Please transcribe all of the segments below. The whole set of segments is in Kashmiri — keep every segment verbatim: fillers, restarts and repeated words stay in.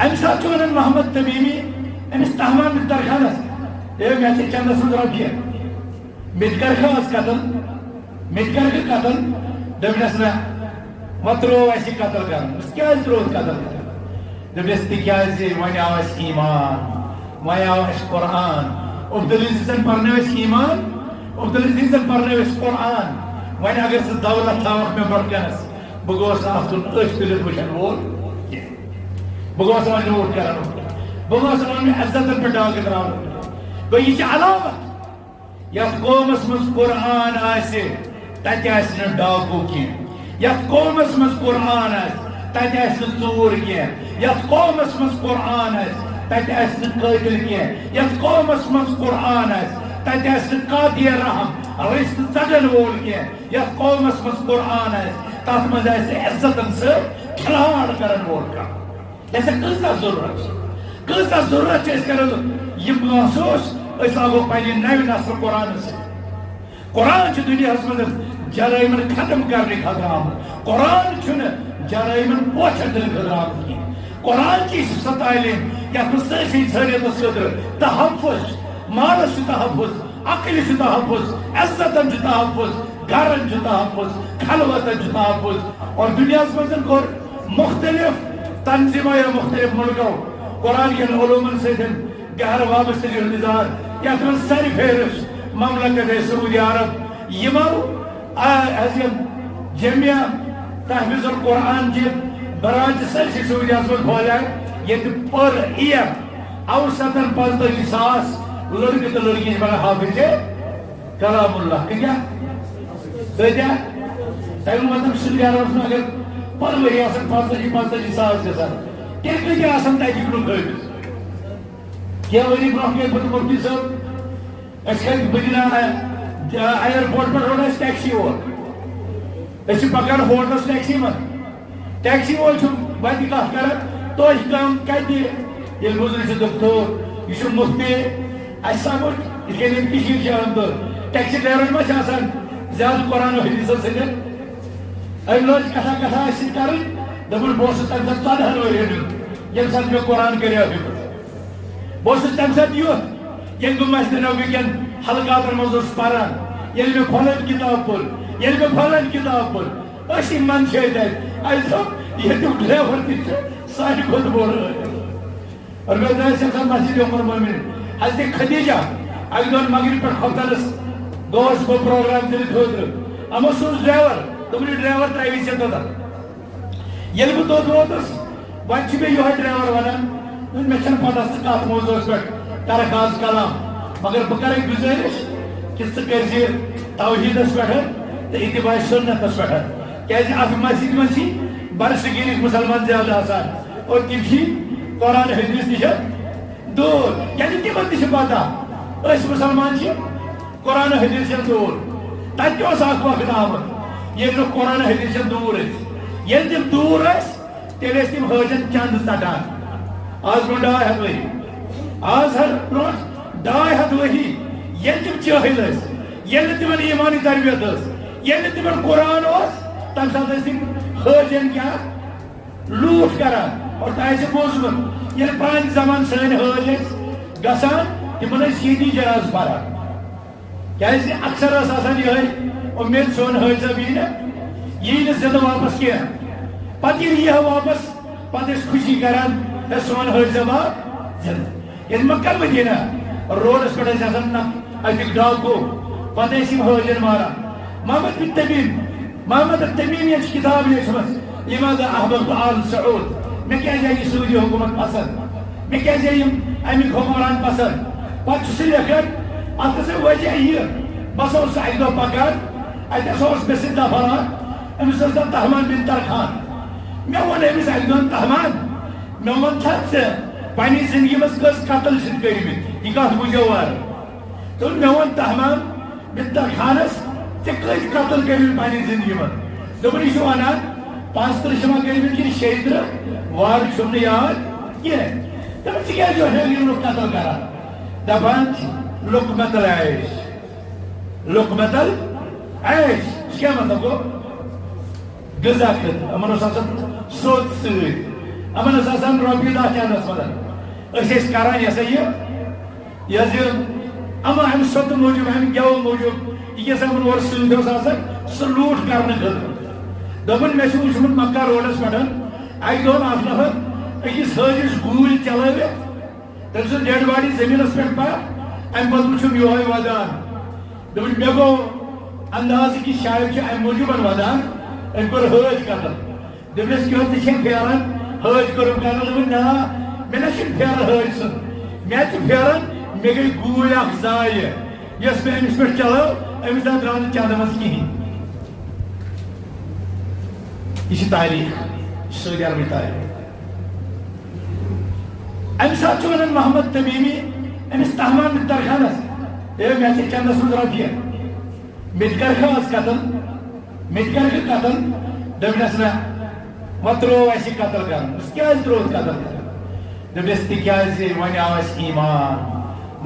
امہِ ساتہٕ چھُ ونان محمد تمیمی أمِس تہمان بن طرخانس، "اے، مےٚ چھِ چندس منٛز رۄپیہِ، مےٚ تہِ کر خاص قتل، مےٚ تہِ کر قتل؟" دوٚپنس، "نہ، وۄنۍ ترٛوو اَسہِ یہِ قتل کرُن۔" دوٚپمس، "کیٛازِ ترٛوو قتل کرُن؟" دوٚپنس، "تِکیٛازِ وۄنۍ آو اَسہِ ایمان، وۄنۍ آو اَسہِ قرآن۔ عبدالعزیزن پرنٲو اَسہِ ایمان، عبدالعزیزن پرنٲو اَسہِ قرآن۔ وۄنۍ اگر ژٕ دولت تھاوکھ مےٚ برونٛہہ کنس، بہٕ گوس نہٕ اتھ کُن أچھ تُلِتھ وٕچھن وول کینٛہہ۔ بہٕ گوس نہٕ وۄنۍ لوٗٹھ کران وول کینٛہہ۔ بہٕ گوس نہٕ وۄنۍ عزتن پٮ۪ٹھ ڈاکہٕ تراوان وول کینٛہہ۔" گوٚو، یہِ چھِ علامت۔ یتھ قومس منٛز قرآن آسہِ، تتہِ آسہِ نہٕ ڈاکو کینٛہہ۔ یتھ قومس منٛز قرآن آسہِ، تتہِ آسہِ نہٕ ژوٗر کینٛہہ۔ یتھ قومس منٛز قرآن آسہِ، تتہِ آسہِ نہٕ قٲتل کینٛہہ۔ یتھ قومس منٛز قرآن آسہِ، تتہِ آسہِ نہٕ قاطع رحم، رشتہٕ ژٹن وول کینٛہہ۔ یتھ قومس منٛز قرآن آسہِ، تتھ منٛز آسہِ عزتن سۭتۍ کھلواڑ کرن وول کانٛہہ۔ ییٚلہِ سا کۭژاہ ضروٗرت چھِ، کۭژاہ ضروٗرت چھِ أسۍ کران یہِ محسوٗس، أسۍ لاگو پننہِ نوِ نسلہٕ قرآنس سۭتۍ۔ قرآن چھُ دُنیاہس منٛز جرائمن ختم کرنہٕ خٲطرٕ آمُت۔ قرآن چھُنہٕ جرائمن پوچھر دِنہٕ خٲطرٕ آمُت کینٛہہ۔ قرآن چھِ یہِ سۄ تعلیٖم یتھ منٛز سٲرسٕے انسٲنیتس خٲطرٕ تحفظ چھُ، مالس چھُ تحفظ، عقلہِ چھُ تحفظ، عزتن چھُ تحفظ، گرن چھُ تحفظ، خلوتن چھُ تحفظ۔ اور دُنیاہس منٛز کوٚر مختلف تنظیمو یا مختلف ملکو قرآن کٮ۪ن علومن سۭتۍ گہرٕ وابستگی ہُنٛد اظہار، یتھ منٛز سرِ فہرست مملکت سعودی عرب، یِمو، آ، حض یِم جمعیہ تحفظ القرآن چہِ برانچ سٲرسٕے سعودی عربس منٛز پھٲلیٛاے، ییٚتہِ per year اوسطن پنٛژتٲجی ساس لڑکہٕ تہٕ لڑکی چھِ بنان حافظ کلام اللہ۔ کۭتیٛاہ؟ کۭتیٛاہ؟ تۄہہِ ووٚنمو تِم سعودی عربس منٛز اگر per ؤری آسن پنٛژتٲجی، پنٛژتٲجی ساس گژھان، تیٚلہِ کۭتیٛاہ آسن تتِکۍ لُکھ حٲفظ؟ کینٛہہ ؤری برونٛہہ گٔے بہٕ تہٕ مفتی صٲب، أسۍ کھٔتۍ مدینہ، آ، ایئرپورٹ پٮ۪ٹھ روٚٹ اَسہِ ٹیکسی وول۔ أسۍ چھِ پکان ہوٹلس ٹیکسی منٛز۔ ٹیکسی وول چھُ وتہِ کتھ کران، "تۄہہِ کم کتہِ؟" ییٚلہِ بوٗز، "یہِ چھُ دکتور، یہِ چھُ مفتی۔" اَسہِ سمجھ، یِتھ کٔنۍ ییٚتہِ کٔشیٖرِ چھِ عام طور ٹیکسی ڈرایورن ما چھِ آسان زیادٕ قرآن و حدیثس سۭتۍ؟ أمۍ لٲج کتھا کتھا اَسہِ سۭتۍ کرٕنۍ، دوٚپُن، "بہٕ اوسُس تَمہِ ساتہٕ ژۄدہَن ؤرۍیَن ہُنٛد، ییٚمہِ ساتہٕ مےٚ قرآن کریو ہیوٚتمُت۔" بہٕ اوسُس تَمہِ ساتہٕ یُتھ، ییٚلہِ بہٕ مسجد نبوی کٮ۪ن حلقاتن منٛز اوسُس پران، ییٚلہِ مےٚ فلٲنۍ کِتاب پٔر، ییٚلہِ مےٚ فلٲنۍ کِتاب پٔر۔ أسۍ چھِ منٛدچھٲوِتھ اَتہِ۔ اَسہِ دوٚپ، ییٚتیُک ڈرایور تہِ چھُ سانہِ کھۄتہٕ بوٚڑ عٲلِم۔ اور مےٚ دوٚپ، أسۍ چھِ آسان مسجد عمر مومن۔ حضرت خدیجہ اَکہِ دۄہ مغرب پٮ۪ٹھ خۄفتنس گوس بہٕ پروگرام کٔرِتھ خٲطرٕ۔ اَمو سوٗز ڈرایور، دوٚپُن، "یہِ ڈرایور ترٛاوِ ژےٚ توٚتتھ۔" ییٚلہِ بہٕ توٚت ووتُس، وۄنۍ چھُ مےٚ یِہوٚے ڈرایور وَنان، دوٚپُن، "مےٚ چھَنہٕ پَتہ ژٕ کَتھ موضوعس پٮ۪ٹھ کَرَکھ آز کلام، مگر بہٕ کَرَے گُزٲرِش کہِ ژٕ کٔرۍ زِ توحیٖدَس پٮ۪ٹھ تہٕ اتباع سُنتَس پٮ۪ٹھ، کیٛازِ اَتھ مسجد منٛز چھِ برصغیٖرٕکۍ مُسلمان زیادٕ آسان اور تِم چھِ قرآن حدیث نِش دوٗر، یعنی تِمَن تہِ چھِ پَتہ أسۍ مُسلمان چھِ قرآن حدیث نِش دوٗر۔" تَتہِ تہِ اوس اَکھ وقت آمُت، ییٚلہِ نہٕ قرآن حدیث نِش دوٗر ٲسۍ، ییٚلہِ تِم دوٗر ٲسۍ، تیٚلہِ ٲسۍ تِم حٲجن چند ژٹان۔ آز برونٛہہ ڈاے ہتھ ؤری، آز ہر برونٛہہ ڈاے ہتھ ؤری، ییٚلہِ تِم جٲہِل ٲسۍ، ییٚلہِ نہٕ تِمن ایٖمانی تربیت ٲس، ییٚلہِ نہٕ تِمن قرآن اوس، تمہِ ساتہٕ ٲسۍ تِم حٲجن کیٛاہ لوٗٹھ کران۔ اور تۄہہِ آسہِ بوٗزمُت، ییٚلہِ پرانہِ زمانہٕ سٲنۍ حٲج ٲسۍ گژھان، تِمن ٲسۍ ییٚتی جنازٕ پران۔ کیازِ اکثر ٲس آسان یِہے اُمید، سون حٲج صٲب یی نہٕ، یی نہٕ زِندٕ واپس کینٛہہ۔ پتہٕ ییٚلہِ یی ہا واپس، پتہٕ ٲسۍ خوشی کران، "ہے، سون حٲج صٲب آو زِندٕ۔" ییٚلہِ مکہ مدینہ روڈس پٮ۪ٹھ ٲسۍ آسان نہ اَتیُک ڈاکو، پتہٕ ٲسۍ یِم حٲجن ماران۔ محمد بن تمیم، محمد التمیمی یَن چھِ کِتاب لیچھمٕژ، "لماذا احببت آل سعود؟" مےٚ کیازِ آیہِ یہِ سعودی حکوٗمت پسنٛد؟ مےٚ کیازِ آیہِ یِم اَمِکۍ حُکمران پسنٛد؟ پتہٕ چھُ سُہ لیکھان، اَتھ ہسا وجہ یہِ، بہٕ ہسا اوسُس اَکہِ دۄہ پکان، اَتہِ ہسا اوس مےٚ سۭتۍ نفر اکھ، أمِس اوس ناو تہمان بن طرخان۔ مےٚ ووٚن أمِس اَکہِ دۄہ، "تہمان، مےٚ وَن تھا ژےٚ پننہِ زندگی منٛز کٔژ قتل چھِتھ کٔرمٕتۍ؟" یہِ کتھ بوٗزیو وارٕ۔ تہٕ مےٚ ووٚن تہمان بن طرخانس، "ژےٚ کٔژ قتل کٔرمٕتۍ پننہِ زندگی منٛز؟" دوٚپُن، یہِ چھُ ونان، "پانٛژترٕٛہ چھِ وۄنۍ کٔرمٕتۍ کِنہٕ شیٚیہِ ترٕٛہ، وارٕ چھُم نہٕ یاد کینٛہہ۔" دوٚپُن، "ژٕ کیٛازِ یورٕ یورٕ لُکھ قتل کران؟" دپان، "لقمة العيش، لقمة العيش۔" یہِ کیٛاہ مطلب گوٚو؟ غذا خٲطرٕ۔ یِمن اوس آسان سوٚت سۭتۍ۔ یِمن ٲس آسان رۄپیہِ دَہ چندس منٛز۔ أسۍ ٲسۍ کران یہِ ہسا یہِ، یہِ حظ یہِ، اما امہِ سۄتہٕ موٗجوٗب، امہِ گٮ۪وٕ موٗجوٗب، یہِ کیٛاہ سا یِمن اورٕ سۭتۍ اوس آسان، سُہ لوٗٹھ کرنہٕ خٲطرٕ۔ دوٚپُن، مےٚ چھُ وُچھمُت مکہ روڈس پٮ۪ٹھ اکہِ دۄہ اکھ نفر أکِس حٲجِس گوٗلۍ چلٲوِتھ، تٔمۍ سٕنٛز ڈیڈ باڈی زٔمیٖنَس پٮ۪ٹھ پَتھ، اَمہِ پَتہٕ وٕچھُم یِہوٚے وَدان۔ دوٚپُن، مےٚ گوٚو اندازٕ کہِ شاید چھُ اَمہِ موٗجوٗبَن وَدان، أمۍ کوٚر حٲج قتل۔ دوٚپنَس، کیٛاہ ژٕ چھَکھ پھیران؟ حٲج کوٚرُم قتل؟ دوٚپُن، نا، مےٚ نہ چھُنہٕ پھیران حٲج سُنٛد، مےٚ چھُ پھیران، مےٚ گٔے گوٗلۍ اَکھ ضایع، یۄس مےٚ أمِس پٮ۪ٹھ چلٲو، أمِس نہ درٛاو نہٕ چندٕ منٛز کِہیٖنۍ۔ یہِ چھِ تاریٖخ، یہِ چھِ سعودی عربٕچ تاریٖخ۔ اَمہِ ساتہٕ چھُ وَنان محمد تمیٖمی أمِس تہمان مِترخانَس، "ہے، مےٚ چھِ چندَس منٛز رۄپیہِ، مےٚ تہِ کَرکھٕ آز قتل، مےٚ تہِ کَرکھٕ قتل؟" دوٚپنَس، "نہ، وۄنۍ ترٛوو اَسہِ یہِ قتل کَرُن۔" دوٚپنَس، "کیٛازِ ترٛووُتھ قتل کَرُن؟" دوٚپنَس، "تِکیٛازِ وۄنۍ آو اَسہِ ایمان،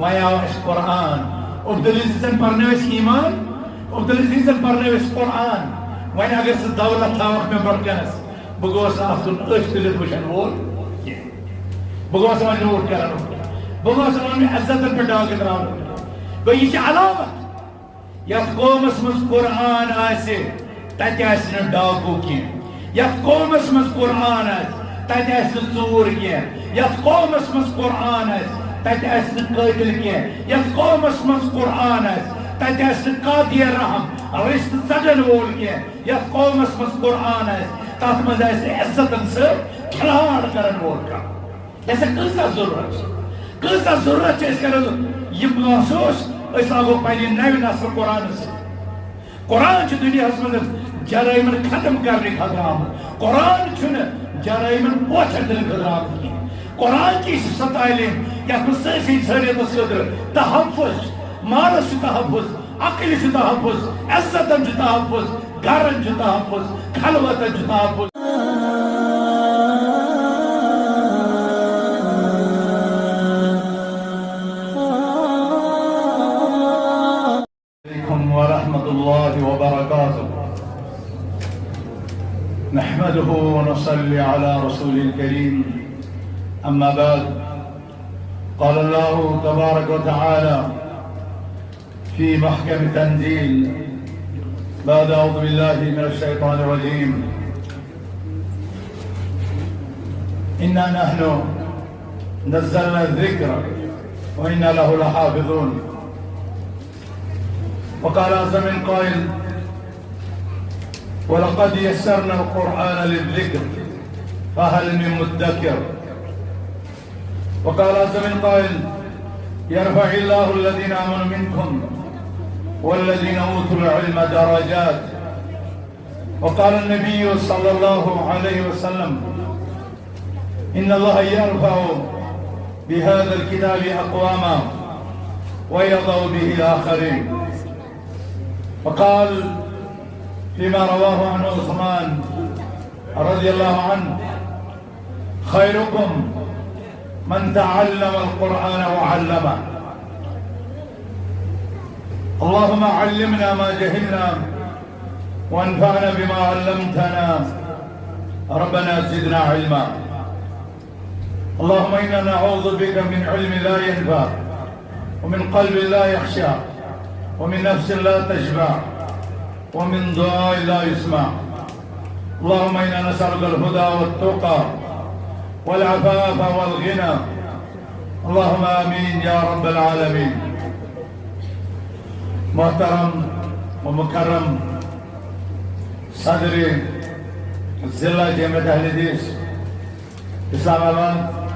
وۄنۍ آو اَسہِ قرآن۔ عبدالعزیزَن پَرنٲو اَسہِ ایمان، عبدالعزیزَن پَرنٲو اَسہِ قرآن۔ وۄنۍ اگر ژٕ دولت تھاوَکھ مےٚ برٛونٛہہ کَنَس، بہٕ گوس نہٕ اَتھ کُن أچھ تُلِتھ وٕچھَن وول کینٛہہ۔ بہٕ گوس نہٕ وۄنۍ لوٗٹھ کَرَن وول۔ بہٕ گوس نہٕ وۄنۍ مےٚ عزتَن پٮ۪ٹھ ڈاکہٕ ترٛاوُن۔ گوٚو، یہِ چھِ علامت۔ یَتھ قومَس منٛز قرآن آسہِ، تَتہِ آسہِ نہٕ ڈاکوٗ کینٛہہ۔ یَتھ قومَس منٛز قرآن آسہِ، تَتہِ آسہِ نہٕ ژوٗر کینٛہہ۔ یَتھ قومَس منٛز قرآن آسہِ، تَتہِ آسہِ نہٕ قٲتِل کینٛہہ۔ یَتھ قومَس منٛز قرآن آسہِ، تَتہِ آسہِ نہٕ قاطع رحم، رِشتہٕ ژَٹَن وول کینٛہہ۔ یَتھ قومَس منٛز قرآن آسہِ، تَتھ منٛز آسہِ نہٕ عزتَن سۭتۍ کھلواڑ کَرَن وول کانٛہہ۔ لہذا کۭژاہ ضروٗرت چھِ، کۭژاہ ضروٗرت چھِ أسۍ کران یہِ محسوٗس، أسۍ لاگو پننہِ نوِ نسلہٕ قرآنس سۭتۍ۔ قرآن چھُ دُنیاہس منٛز جرائمن ختم کرنہٕ خٲطرٕ آمُت۔ قرآن چھُنہٕ جرائمن پوچھر دِنہٕ خٲطرٕ آمُت کینٛہہ۔ قرآن چھِ یہِ سۄ تعلیٖم یتھ منٛز سٲرسٕے انسٲنیتس خٲطرٕ تحفظ چھُ، مالس چھُ تحفظ، عقلہِ چھُ تحفظ، عزتن چھُ تحفظ، گرن چھُ تحفظ، خلوتن چھُ تحفظ۔ عليكم ورحمة الله وبركاته. نحمده ونصلي على رسول الكريم. أما بعد، قال الله تبارك وتعالى في محكم التنزيل بعد أعوذ بالله من الشيطان الرجيم. إنا نحن نزلنا الذكر وإنا له لحافظون. وقال عز من قائل: ولقد يسرنا القرآن للذكر فهل من مدكر. وقال عز من قائل: يرفع الله الذين آمنوا منكم والذين أوتوا العلم درجات. وقال النبي صلى الله عليه وسلم: إن الله يرفع بهذا الكتاب أقواما ويضع به آخرين. وقال فيما رواه عن عثمان رضي الله عنه: خيركم من تعلم القرآن وعلمه. اللهم علمنا ما جهلنا وانفعنا بما علمتنا. ربنا زدنا علما. اللهم إنا نعوذ بك من علم لا ينفع ومن قلب لا يخشع ومن نفس لا تشبع ومن دعاء لا يسمع. اللهم إنا نسألك الهدى والتقى والعفاف والغنى. اللهم آمين يا رب العالمين. محترم و مکرم صدر ضلع جمعیت اہل حدیث اسلام آباد،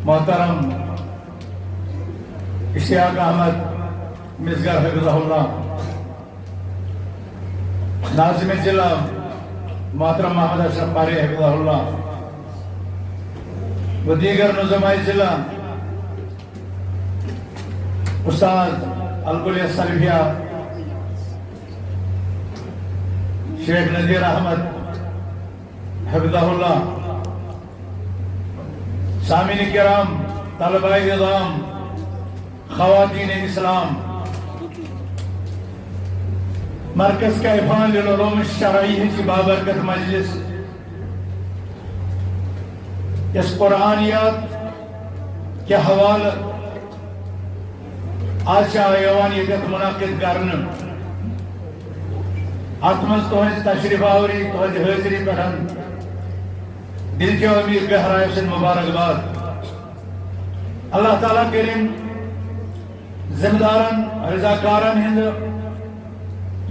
محترم اشتیاق احمد مسگر حفظہ اللہ، ناظم ضلع محترم محمد اشرف پارے حفظہ اللہ و دیگر نظماء ضلع، استاد الکلیہ سلفیہ شیخ نذیر احمد حفظہ اللہ، سامعین کرام، طلباء عظام، خواتین اسلام، مرکز کیفان للعلوم الشرعیہ چہ بابرکت مجلس یۄس قرآنیات کہِ حوالہٕ آز چھِ یِوان ییٚتٮ۪تھ منعقد کرنہٕ، اتھ منٛز تُہنٛزِ تشریف آوری، تُہنٛزِ حٲضری پٮ۪ٹھ دِلچہِ امیر گہرایو سۭتۍ مبارکباد۔ اللہ تعالیٰ کٔرِن ذمہٕ دارن، رضاکارن ہٕنٛدِ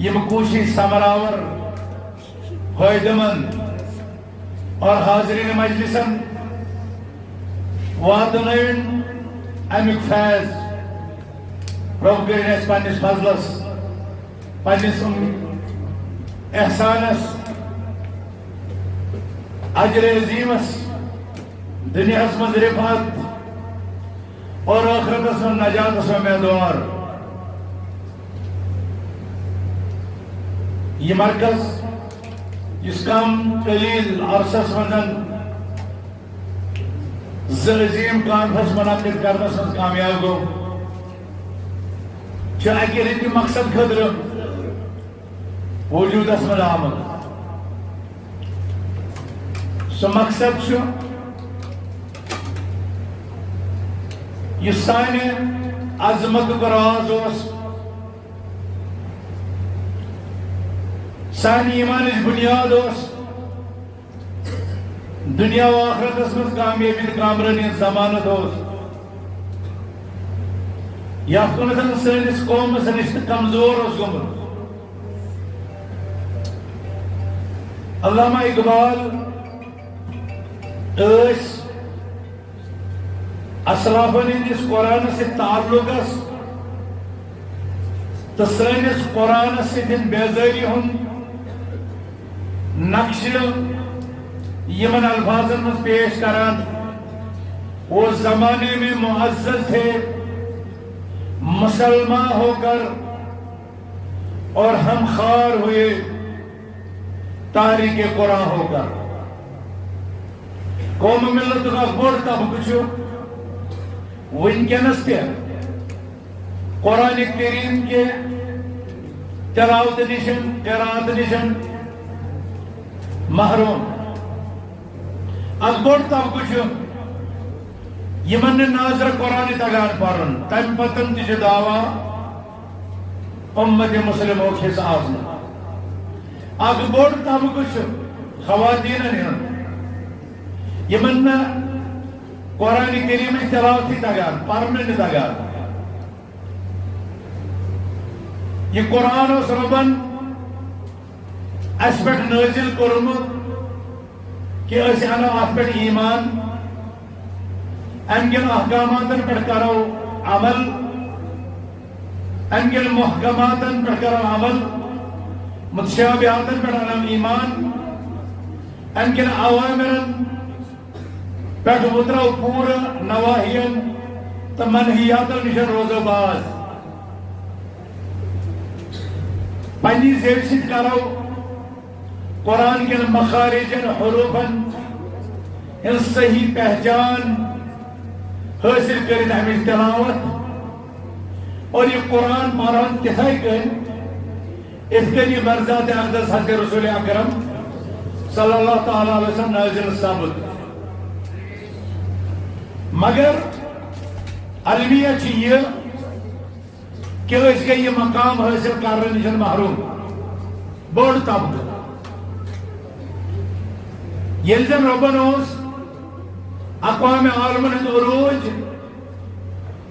یِم کوٗشش ثمر آور، فٲیدٕ مند اور حاضرین مجلسن واتنٲوِن امیُک فیض۔ رۄب کٔرِن اَسہِ پننِس فضلس، پننِس احسانس، اجر عظیمس، دُنیاہس منٛز رفعت اور ٲخرتس منٛز نجاتس امیدوار۔ یہِ مرکز، یُس کم قلیل عرصس منٛز زٕ عظیم کانفرنس منعقد کرنس منٛز کامیاب گوٚو، چھُ اکہِ رٕتہِ مقصد خٲطرٕ وجودس منٛز آمُت۔ سُہ مقصد چھُ، یُس سانہِ عظمتُک راز اوس، سانہِ ایمانٕچ بنیاد اوس، دنیا و آخرتس منٛز کامیٲبی تہٕ کامرٲنی ہُنٛد ضمانت اوس، یتھ کُنتھ سٲنِس قومس رشتہٕ کمزور اوس گوٚمُت۔ علامہ اقبال ٲسۍ اسلافن ہٕنٛدِس قرآنس سۭتۍ تعلقس تہٕ سٲنِس قرآنس سۭتۍ بیزٲری ہُنٛد نقشہٕ یِمن الفاظن منٛز پیش کران، وہ زمانے میں معزز تھے، مسلمان ہو کر اور ہم خوار ہوئے، تارک قرآن ہو کر۔ قوم ملتُک اکھ بوٚڑ طبقہٕ چھُ وٕنکیٚنس تہِ قرآن کریم کہِ تلاوتہٕ نِش، قرات نِش محروم۔ اکھ بوٚڑ طبقہٕ چھُ یِمن نہٕ ناظرِ قرآن تگان پرُن، تمہِ پتن تہِ چھُ دعویٰ امت مسلمُک حصہٕ آسنُک۔ اکھ بوٚڑ طبقہٕ چھُ خواتیٖنن ہُنٛد، یِمن نہٕ قرآن کریمٕچ تلاوتھٕے تگان، پرنہٕ نہٕ تگان۔ یہِ قرآن اوس رۄبن اسہِ پٮ۪ٹھ نٲزِل کوٚرمُت کہِ أسۍ انو اتھ پٮ۪ٹھ ایمان، امہِ کٮ۪ن احکاماتن پٮ۪ٹھ کرو عمل، امہِ کٮ۪ن محکماتن پٮ۪ٹھ کرو عمل، متشابہاتن پٮ۪ٹھ انو ایمان، امہِ کٮ۪ن اوامرن پٮ۪ٹھ وُترو پوٗرٕ، نواہین تہٕ منہیاتو نِش روزو باز۔ پننہِ زیوِ سۭتۍ کرو قرآن کٮ۪ن مخارجن، حروفن ہٕنٛز صحیح پہچان حٲصِل کٔرِتھ امِچ تلاوت، اور یہِ قرآن پرہون تِتھے کٔنۍ، یِتھ کٔنۍ یہِ بر ذات اقدس حضرت رسول اکرم صلی اللہ تعالیٰ علیہ وسلم نازل سپُد۔ مگر المیہ چھِ یہِ کہِ أسۍ گٔے یہِ مقام حٲصِل کرنہٕ نِش محروم۔ بوٚڑ طبقہٕ۔ ییٚلہِ زن رۄبن اوس اقوام عالمن ہُنٛد عروج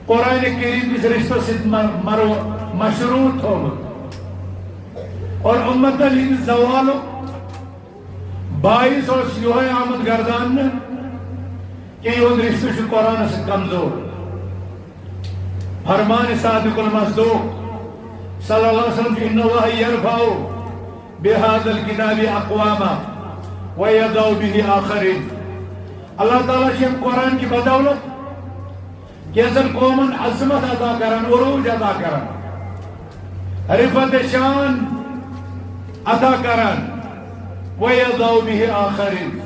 قرآن کریم کِس رشتس سۭتۍ مر-، مرو-، مشروط تھوٚومُت اور امتن ہٕنٛدِ زوالُک باعث اوس یِہوٚے آمُت گرداننہٕ کہِ یِہُنٛد رشتہٕ چھُ قرآنس سۭتۍ کمزور۔ فرمان صادق المصدوق صلی اللہ علیہ وسلم چھُ، "ان اللہ یرفع بہذا الکتاب اقواما ویضع بہ آخرین۔" اللہ تعالیٰ چھُ ییٚمہِ قرآن کہِ بدولت کینٛژن قومن عظمت عطا کران، عروج عطا کران، رفعت شان عطا کران، ویضع بہ آخرین۔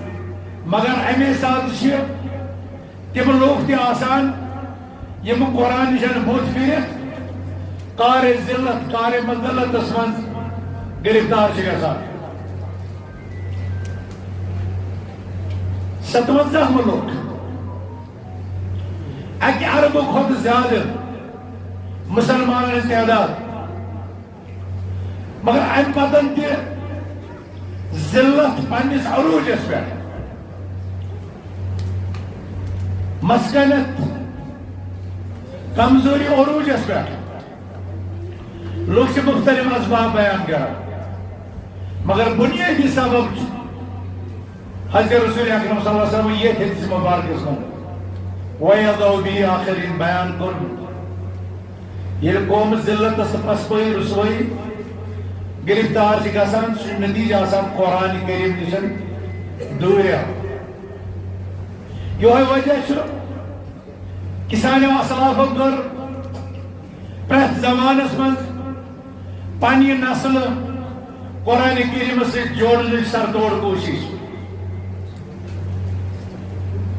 مگر امے ساتہٕ چھِ تِم لوٗکھ تہِ آسان، یِم قرآن نِش بُتھ پھِرِتھ کار ذلت، کار مذلتس منٛز گرفتار چھِ گژھان۔ ستوَنزاہ مُلُک، اَکہِ اربہٕ کھۄتہٕ زیادٕ مُسلمانن ہٕنٛز تعداد۔ مگر اَمہِ پتہٕ تہِ ذلت پننِس عروجس پٮ۪ٹھ، مسکنت، کمزوری عروجس پٮ۪ٹھ۔ لوگ چھِ مختلف اسباب بیان کران، مگر بنیٲدی سبب چھُ حضرت رسول اکرم صلی اللہ علیہ وسلم یتھ حدیث مبارکس منٛز وَيَضَعُ بِهِ آخَرِينَ بیان کوٚرمُت۔ ییٚلہِ قوم ذلتس تہٕ پسپٲیی رسوٲیی گرفتار چھِ گژھان، سُہ چھُ نتیجہ آسان قرآن کریم نِش دوٗرِ۔ یِہوٚے وجہ چھُ کہِ سانیو اسلافو کٔر پرٛٮ۪تھ زمانس منٛز پننہِ نسلہٕ قرآن کریمس سۭتۍ جوڑنٕچ سرتوڑ کوٗشش۔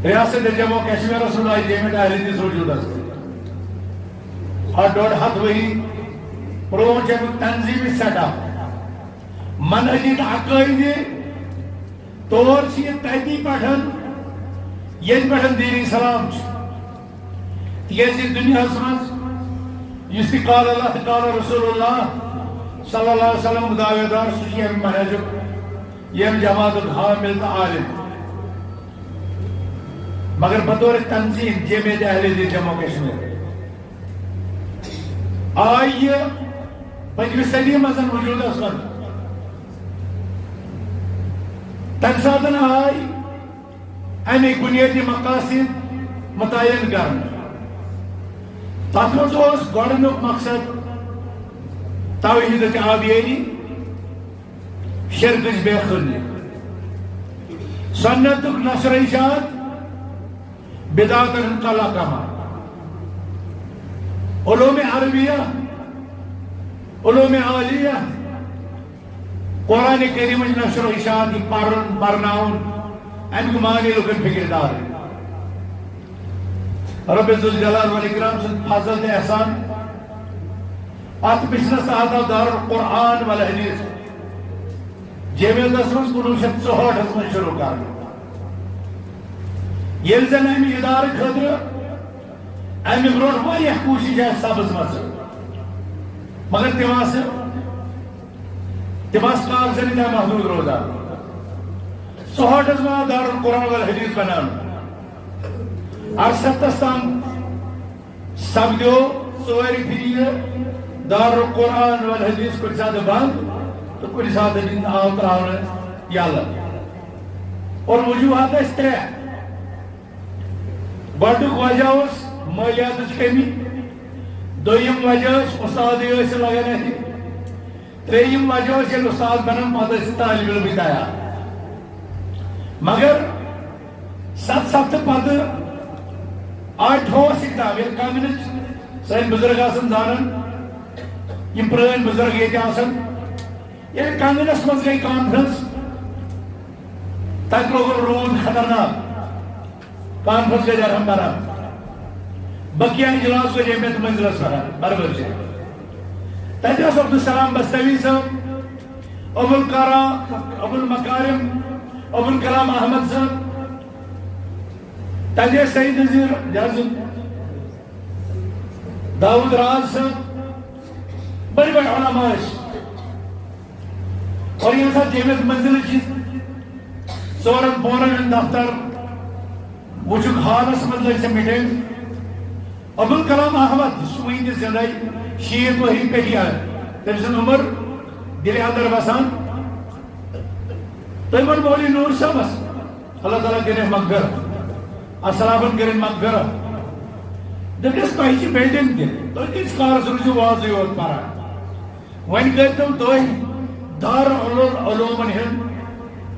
ریاست جموں کشمیرس منٛز آیہِ جامعہ اہل حدیث وجودس منٛز۔ آ، ڈۄڈ ہتھ ؤری برونٛٹھ چھِ اَمیُک تنظیٖمی سیٹ اپ، منہجی تہٕ عقٲیدٕ طور چھِ یہِ تٔتی پٮ۪ٹھ، ییٚتہِ پٮ۪ٹھ دین اسلام چھُ۔ تِکیٛازِ دُنیاہَس منٛز یُس تہِ قال اللہ تہٕ قال رسول اللہ صلی اللہ علیہ وسلم دعویدار، سُہ چھُ ییٚمہِ منہجُک، ییٚمہِ جماعتُک حامل تہٕ عالم۔ مگر بطور تنظیٖم جامعہ اہل حدیث جموں کشمیر آیہِ یہِ پٔتمہِ صدی منٛز وجوٗدس منٛز۔ تَمہِ ساتہٕ آے اَمِکۍ بُنیٲدی مقاصد متعین کرنہٕ۔ تَتھ منٛز اوس گۄڈٕنیُک مقصد توحیٖدٕچ آبیٲری، شرکٕچ بے خٲلی، سنتُک نشر و اشاعت، بدعتن ہُنٛد کلا کما، علوم عربیہ، علوم عالیہ، قرآن کریمٕچ نشر و اشاعت، یہِ پرُن، پرناوُن، اَمیُک معنی لُکن فکر دار۔ رب ذوالجلال والاکرام سُنٛد فضل تہٕ احسان۔ اَتھ مِشنَس تحت آو دارالقرآن والحدیث جامعہ اہل حدیثس منٛز کُنوُہ شیٚتھ ژُہٲٹھس منٛز شروع کرنہٕ۔ ییٚلہِ زن اَمہِ ادارٕ خٲطرٕ اَمہِ برونٛٹھ واریاہ کوٗشش آسہٕ سپٕزمژٕ، مگر تِم آسہٕ، تِم آسہٕ کاغذن تام محدوٗد روزان۔ ژُہٲٹھس منٛز آو دارالقرآن والحدیث بناونہٕ۔ اَرسَتتھس تام سپدیو ژورِ پھِرِ یہِ دارالقرآن والحدیث کُنہِ ساتہٕ بنٛد تہٕ کُنہِ ساتہٕ آو ترٛاونہٕ یَلہٕ۔ اور وجوہات ٲسۍ ترٛےٚ۔ گۄڈٕنیُک وجہ اوس مٲلیاتٕچ کمی، دوٚیِم وجہ ٲس اُستادٕے ٲسۍ نہٕ لگان اَتہِ، ترٛیٚیِم وجہ اوس ییٚلہِ اُستاد بنان پتہٕ ٲسۍ نہٕ طٲلب علمٕے تیار۔ مگر ستھ ستھ پتہٕ آے ٹھوس اقدام، ییٚلہِ کانگنٕچ سٲنۍ بُزرگ آسان زانان، یِم پرٛٲنۍ بُزرگ ییٚتہِ آسان، ییٚلہِ کنگنس منٛز گٔے کانفرنس، تتہِ لوگُن روٗد خطرناک۔ کانفرنس گٔے درہم برہم۔ بقیہ اجلاس گوٚو ییٚمہِ منزلس برابر، برابر چھِ۔ تتہِ اوس عبدالسلام بستوی صٲب، ابوالکرام، ابوالمکارم، ابوالکلام احمد صٲب۔ تتہِ ٲسۍ سعید نذیر، یہِ حظ داؤد راز صٲب، بٔڑۍ بٔڑۍ علماء ٲسۍ۔ اور ییٚمہِ ساتہٕ جامعہ منزلٕچ یہِ ژورن پورن ہُنٛد دفتر وٕچھُکھ، حالس منٛز لٔج سۄ میٖٹنگ۔ ابوالکلام احمد، سُہ وٕنہِ تہِ زِندَے، شیٖتھ ؤری پٮ۪ٹھ یہِ۔ تٔمۍ سٕنٛز عمر دِلہِ اندر وسان۔ تٔمۍ ووٚن مولوی نوٗر صٲبس، اللہ تعالیٰ کٔرِنۍ مغفرت، اسلافن کٔرِنۍ مغفرت۔ دوٚپنس، تۄہہِ چھِ بلڈنگ تہِ، تُہۍ کۭتِس کالس روٗزِو وازٕے یوت پران؟ وۄنۍ کٔرۍتو تُہۍ دارالعلومن ہُنٛد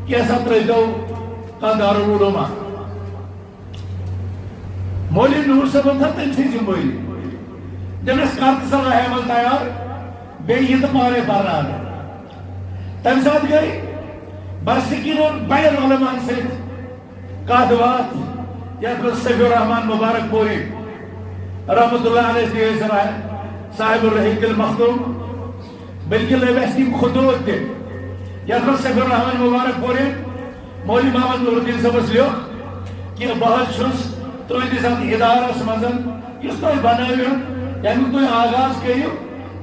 کینٛژھا، ترٛٲوۍتو کانٛہہ دارالعلوم اکھ۔ مولوی نوٗر صٲبن تھٲو تٔمۍ سٕنٛز ذمہٕ وٲری۔ دوٚپنس، کر تہٕ سا لاہہِ عمل تیار، بیٚیہِ یہِ تہٕ پانے پرناونہٕ۔ تمہِ ساتہٕ گٔے برصغیٖنن بڑٮ۪ن علماءن سۭتۍ کتھ باتھ، یتھ منٛز صفی الرحمان مبارک پوری رحمتہ اللہ علیہ تہِ ٲسۍ رہا-، صاحب الرحیق المختوم، بلکہ لٔبۍ اَسہِ تِم خطوط تہِ، یتھ منٛز صفی الرحمان مبارک پوری مولوی محمد نور الدین صٲبس لیوٚکھ کہِ بہٕ حظ چھُس تُہٕنٛدِس اَتھ اِدارَس منٛز، یُس تۄہہِ بَنٲوِو، ییٚمیُک تُہۍ آغاز کٔرِو،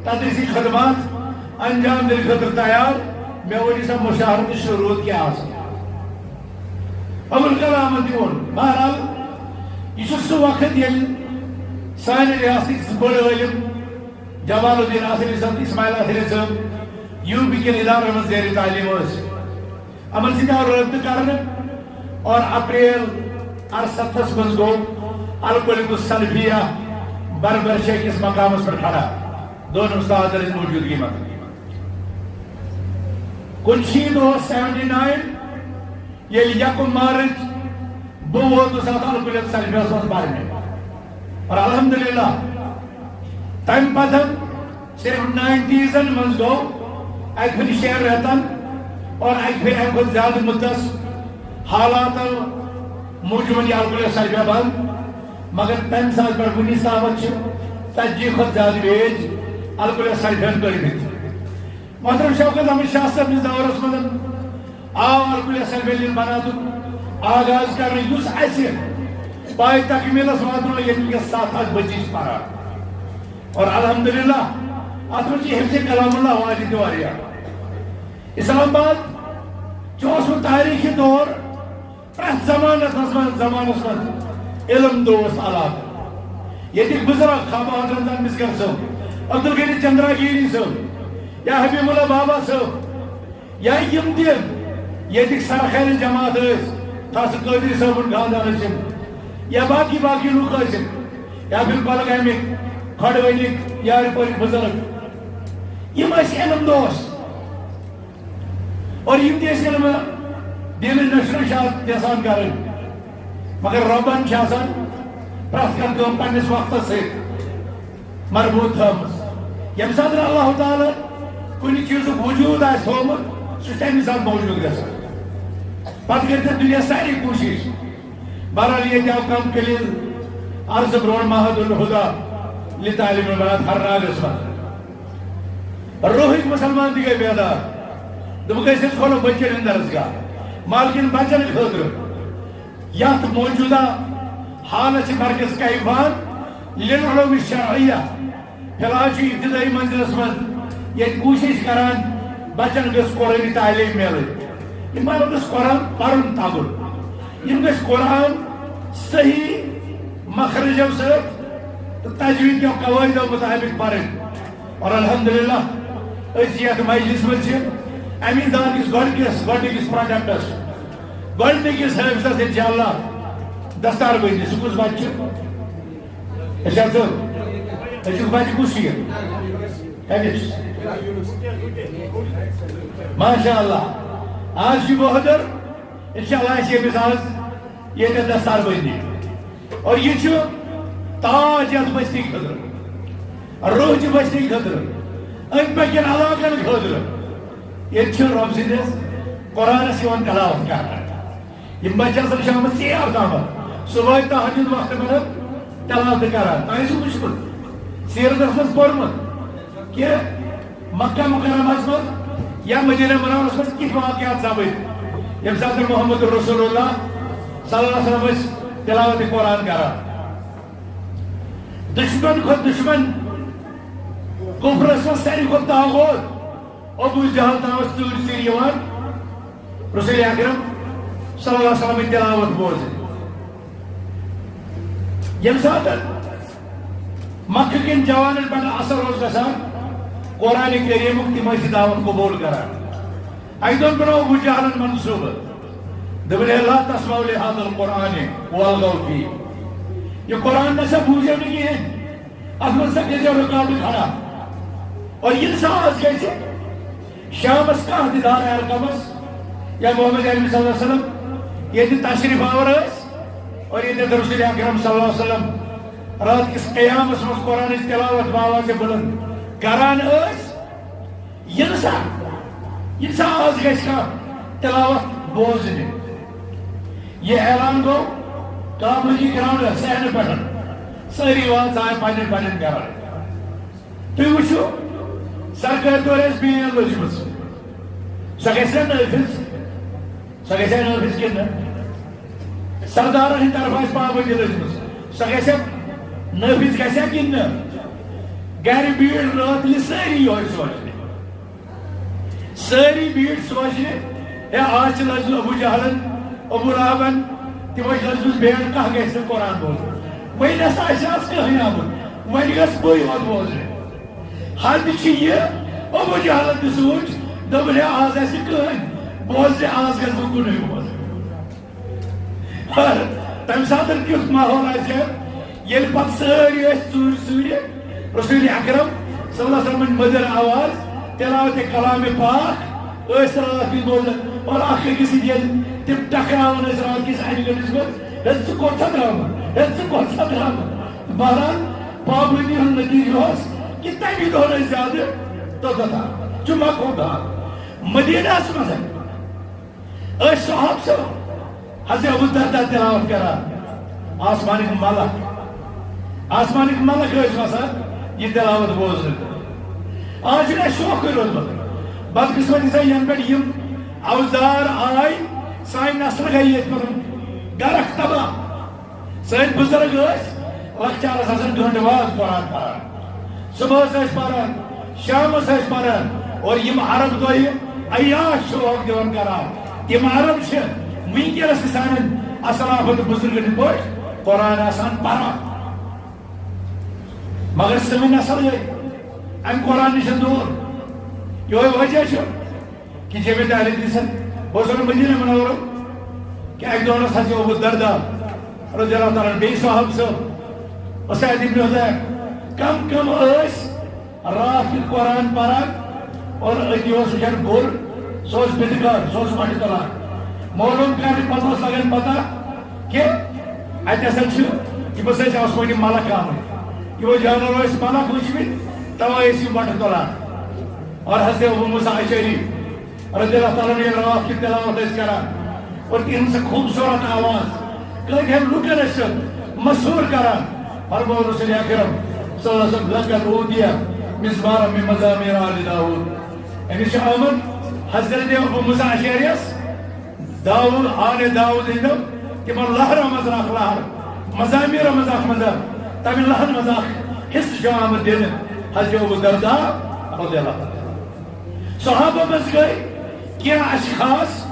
تَتِچ خدمات انجام دِنہٕ خٲطرٕ تیار۔ مےٚ ؤنِو سا مُشاہرٕ تہٕ شروٗط کیٛاہ آسَن۔ ابوالکلامَن تہِ ووٚن۔ بہرحال، یہِ چھُ سُہ وقت، ییٚلہِ سانہِ رِیاستٕکۍ زٕ بٔڑۍ عٲلِم، جمال الدین اثری صٲب تہٕ اسماعیل اثری صٲب، یوٗ پی کٮ۪ن اِدارَن منٛز زیر تعلیٖم ٲسۍ۔ یِمن سۭتۍ آو رٲبطہٕ کرنہٕ اور اپریل اَرسَتھس منٛز گوٚو الکلک السلفیہ بربر شیخ کِس مقامس پٮ۪ٹھ کھڑا، دۄن استادن ہٕنٛز موجودگی منٛز۔ کُنشیٖد اوس سیونٹی ناین، ییٚلہِ یکم مارچ بہٕ ووتُس اتھ الکلک السلفیہ ہس منٛز پرنہِ۔ اور الحمدللہ، تمہِ پتہٕ صرف نائنٹیزن منٛز گوٚو اکہِ پھِرِ شیٚن رٮ۪تن اور اکہِ پھِرِ امہِ کھۄتہٕ زیادٕ مُدتس حالاتو موٗجوٗبن یہِ الکلک السلفیہ بنٛد، مگر تمہِ ساتہٕ پٮ۪ٹھ وُنِس تامتھ چھِ ژتجی کھۄتہٕ زیادٕ بیج الکلک السلفیہ ہن کٔڑمٕتۍ۔ محترم شوکت احمد شاہ صٲبنِس دورس منٛز آو الکلک السلفیہ ہن بناونُک آغاز کرنہٕ، یُس اسہِ پایہِ تکمیلس واتنوو، ییٚتہِ وٕنکیٚس ستھ ہتھ بچی چھِ پران۔ اور الحمدللہ، اتھ منٛز چھِ حفظ کلام اللہ واجہِ تہِ واریاہ۔ اسلام آباد چھُ اوسمُت تٲریٖخی طور پرٛٮ۪تھ زمانس منٛز، زمانس منٛز علم دوست علاقہٕ۔ ییٚتِکۍ بُزرگ خواجہ حضرت نثار مسگر صٲب، عبدالغنی چندراگیری صٲب، یا حبیب اللہ بابا صٲب، یا یِم تہِ ییٚتِکۍ سرخیرن جماعت ٲسۍ، خاص قٲدری صٲبُن خاندان ٲسِن، یا باقی باقی لُکھ ٲسِن، یا پھر کۄلگامٕکۍ، کھۄڈوٕنِکۍ، یارِ پورٕکۍ بُزرگ، یِم ٲسۍ علم دوست۔ اور یِم تہِ ٲسۍ علمہٕ دِنہٕ نشر و اشاعت یژھان کرٕنۍ، مگر رۄبن چھِ آسان پرٛٮ۪تھ کانٛہہ کٲم پننِس وقتس سۭتۍ مربوط تھٲومٕژ۔ ییٚمہِ ساتہٕ نہٕ اللہ تعالیٰ کُنہِ چیٖزُک وجوٗد آسہِ تھوٚومُت، سُہ چھُ تَمی ساتہٕ موجوٗد گژھان۔ پتہٕ کٔرۍ تَتھ دُنیا سارے کوٗشِش۔ بہرحال، ییٚتہِ آو کم قلیل عرض برونٛٹھ معہد الہدیٰ لتعلیم البنات ہرناگس منٛز۔ روہٕکۍ مُسلمان تہِ گٔے بیدار۔ دوٚپُکھ، أسۍ حظ کھولو بچن ہُنٛد درسگاہ، مالکن بچن خٲطرٕ۔ یتھ موجودہ حالس چھِ مرکز کیفان للعلوم الشرعیہ فی الحال چھُ ابتدٲئی منزلس منٛز ییٚتہِ کوٗشِش کران بچن گٔژھ قرآنی تعلیٖم میلٕنۍ۔ یِمن گوٚژھ قرآن پرُن تگُن۔ یِم گٔژھۍ قرآن صحیح مخرجو سۭتۍ تہٕ تجویٖد کیو قواعدو مطابق پرٕنۍ۔ اور الحمدللہ، أسۍ یتھ مجلس منٛز چھِ امی دان کِس گۄڈٕنِکِس، گۄڈٕنِکِس پروڈکٹس، گۄڈٕنِکِس حٲفظس انشاءاللہ دستار بندی۔ سُہ کُس بچہٕ چھُ؟ أسۍ حظ چھِ، أسۍ چھِ بچہٕ کُس چھُ یہِ؟ کَتہِ چھُ؟ ماشاء اللہ۔ آز چھُ بہادر، انشاء اللہ آسہِ ییٚمِس آز ییٚتٮ۪تھ دستار بندی۔ اور یہِ چھُ تاج یَتھ بستی خٲطرٕ، روہجہِ بستی خٲطرٕ، أنٛدۍ پٔکٮ۪ن علاقن خٲطرٕ۔ ییٚتہِ چھُ رۄب سٕنٛدِس قرآنس یِوان تلاوت کرنہٕ۔ یِم بچہٕ آسان شامس ژیر تامتھ، صبحٲے تہجد وقتہٕ پٮ۪ٹھ تلاوت کران۔ تۄہہِ چھُو وٕچھمُت، سیرتس منٛز پوٚرمُت کہِ مکہ مکرمس منٛز یا مدینہ منورس منٛز کِتھ واقعات سپٕدۍ، ییٚمہِ ساتہٕ محمد رسول اللہ صلی اللہ علیہ وسلم ٲسۍ تلاوت قرآن کران۔ دشمن کھۄتہٕ دشمن، کفرس منٛز ساروی کھۄتہٕ طاغوت ابو جہل تام ٲس ژوٗرِ ژوٗرِ یِوان رسول اکرم صلی اللہ علیہ وسلم تلاوت بوزنہِ۔ ییٚمہِ ساتہٕ مکہ کٮ۪ن جوانن پٮ۪ٹھ اثر اوس گژھان قرآن کریمُک، تِم ٲسۍ یہِ دعوت قبول کران۔ اکہِ دۄہ بنوو ابو جہلن منصوبہٕ، دوٚپُن، "ہے لا تسمعوا لهذا القرآن والغوا فيه۔" یہِ قرآن نسا بوٗزِو نہٕ کِہیٖنۍ، اتھ منٛز سا گٔژھِو رُکاوٹہٕ کھڑا۔ اور ییٚلہِ سا آز گژھِ شامس کانٛہہ تہِ دار ارقمس یا محمد عربی صلی اللہ علیہ وسلم ییٚتہِ تشریف آور ٲسۍ اور ییٚتہِ رسول اکرم صلی اللہ علیہ وسلم رات کِس قیامس منٛز قرآنٕچ تلاوت باواز بلند کران ٲسۍ، ییٚلہِ سا، ییٚلہِ سا آز گژھِ کانٛہہ تلاوت بوزنہِ، یہِ اعلان گوٚو کامرجی گراؤنڈ صحنہٕ پٮ۪ٹھ، سٲری وٲتۍ ژاے پننٮ۪ن پننٮ۪ن گرن۔ تُہۍ وٕچھِو، سرکٲرۍ طور آسہِ بین لٔجمٕژ، سۄ گژھِ نا نٲفِذ؟ سۄ گژھِ نا نٲفِذ کِنہٕ نہ؟ سردارن ہٕنٛدِ طرفہٕ آسہِ پابندی لٔجمٕژ، سۄ گژھِ نٲفذ گژھِ کِنہٕ نہٕ؟ گرِ بیٖٹھ رٲتلہِ سٲری یِہوٚے سونٛچنہِ۔ سٲری بیٖٹھۍ سونٛچنہِ، ہے، آز چھِ لٔجمٕژ ابو جہلن، ابو لہبن، تِمو چھِ لٔجمٕژ بیٹ، کانٛہہ گژھِ نہٕ قرآن بوزُن۔ وۄنۍ نسا آسہِ آز کٕہٕنۍ آمُت، وۄنۍ گژھٕ بٕے یوت بوزنہِ۔ حد چھِ یہِ، ابو جہلن تہِ سوٗنٛچ، دوٚپُن، ہے، آز آسہِ نہٕ کٕہٕنۍ بوزنہِ، آز گژھٕ بہٕ کُنُے بوزنہِ۔ اور تمہِ ساتہٕ کیُتھ ماحول آسہِ ہا، ییٚلہِ پتہٕ سٲری ٲسۍ ژوٗرِ ژوٗرِ رسول اکرم صلی اللہ علیہ وسلمٕچ مٔدٕر آواز، تلاوت کلام پاک ٲسۍ راتھ کیُتھ بوزان، اور اکھ أکِس سۭتۍ ییٚلہِ تِم ٹکراوان ٲسۍ راتھ کِس انہِ گٔٹِس منٛز، ہے، ژٕ کوٚت چھا درٛامُت؟ ہے، ژٕ کوٚت چھا درٛامُت؟ بہرحال، پابندی ہُنٛد نتیجہٕ اوس کہِ تَمی دۄہ ٲسۍ زیادٕ توٚتتھ آمٕتۍ۔ جمعہ کھوٚت دۄہ مدیٖنہس منٛز۔ أسۍ صحابہٕ چھِ حضرت ابو الدرداء تلاوت کران۔ آسمانٕکۍ ملک، آسمانٕکۍ ملک ٲسۍ وسان یہِ تلاوت بوزنہٕ۔ آز چھُنہٕ اَسہِ شوقٕے روٗدمُت۔ بدقسمتی سان، ینہٕ پٮ۪ٹھ یِم اوزار آے، سانہِ نسلہٕ گٔیہِ ییٚتہِ پٮ۪ٹھ غرق تباہ۔ سٲنۍ بُزرگ ٲسۍ لۄکچارس آسان گٲنٛٹہٕ واد قرآن پران۔ صبحس ٲسۍ پران، شامس ٲسۍ پران، اور یِم عرب دۄہ عیاش چھِ اوکھ دِوان قرآن۔ تِم عرب چھِ وٕنکیٚنس تہِ سانٮ۪ن اسلافن تہٕ بُزرگن ہٕنٛدۍ پٲٹھۍ قرآن آسان پران۔ مگر سٲنۍ نسل گٔے امہِ قرآن نِش دوٗر۔ یِہوٚے وجہ چھُ کہ جیب تحریر دِژن۔ بہٕ اوسُس وَنان مدینہ منورہ کہ اَکہِ دۄہ اوس حضرت ابو الدرداء رضی اللہ تعالیٰ عنہ، بیٚیہِ صحابہٕ صٲب، اسید ابن حضیر، کم کم ٲسۍ راتھ کیُتھ قرآن پران اور أتی اوس وٕچھان گُر، سُہ اوس بِدکار، سُہ اوس وۄٹہٕ تُلان۔ معلوم کرنہٕ پتہٕ اوس لگان پتہ کہ اَتہِ ہسا چھِ، یِم ہسا ٲسۍ آسمٲنی ملک آمٕتۍ، یِمو جانورو ٲسۍ ملک وٕچھمٕتۍ، توے ٲسۍ یِم وۄٹہٕ تُلان۔ اور حضرت ابو موسیٰ اشعری رضی اللہ تعالیٰ عنہ ییٚلہِ راتھ کیُتھ تلاوت ٲسۍ کران اور تِہنٛز سۄ خوٗبصوٗرت آواز کٲتِہن لُکن ٲسۍ سۄ مسحور کران، فرموو رسول اکرم صلی اللہ علیہ وسلم، "لقد اوتی مزمارا من مزامیر آل داؤد"۔ أمِس چھُ آمُت حضرت ابو موسیٰ اشعریَس داؤد، آل داؤد ہٕنٛدیو تِمن لہرو منٛز اکھ لہر، مزامیرو منٛز اکھ مزار، تمہِ لہرٕ منٛز اکھ حصہٕ چھُ آمُت دِنہٕ حضرت ابو الدرداء رضی اللہ تعالیٰ عنہ۔ صحابہ منٛز گٔے کینٛہہ اشخاص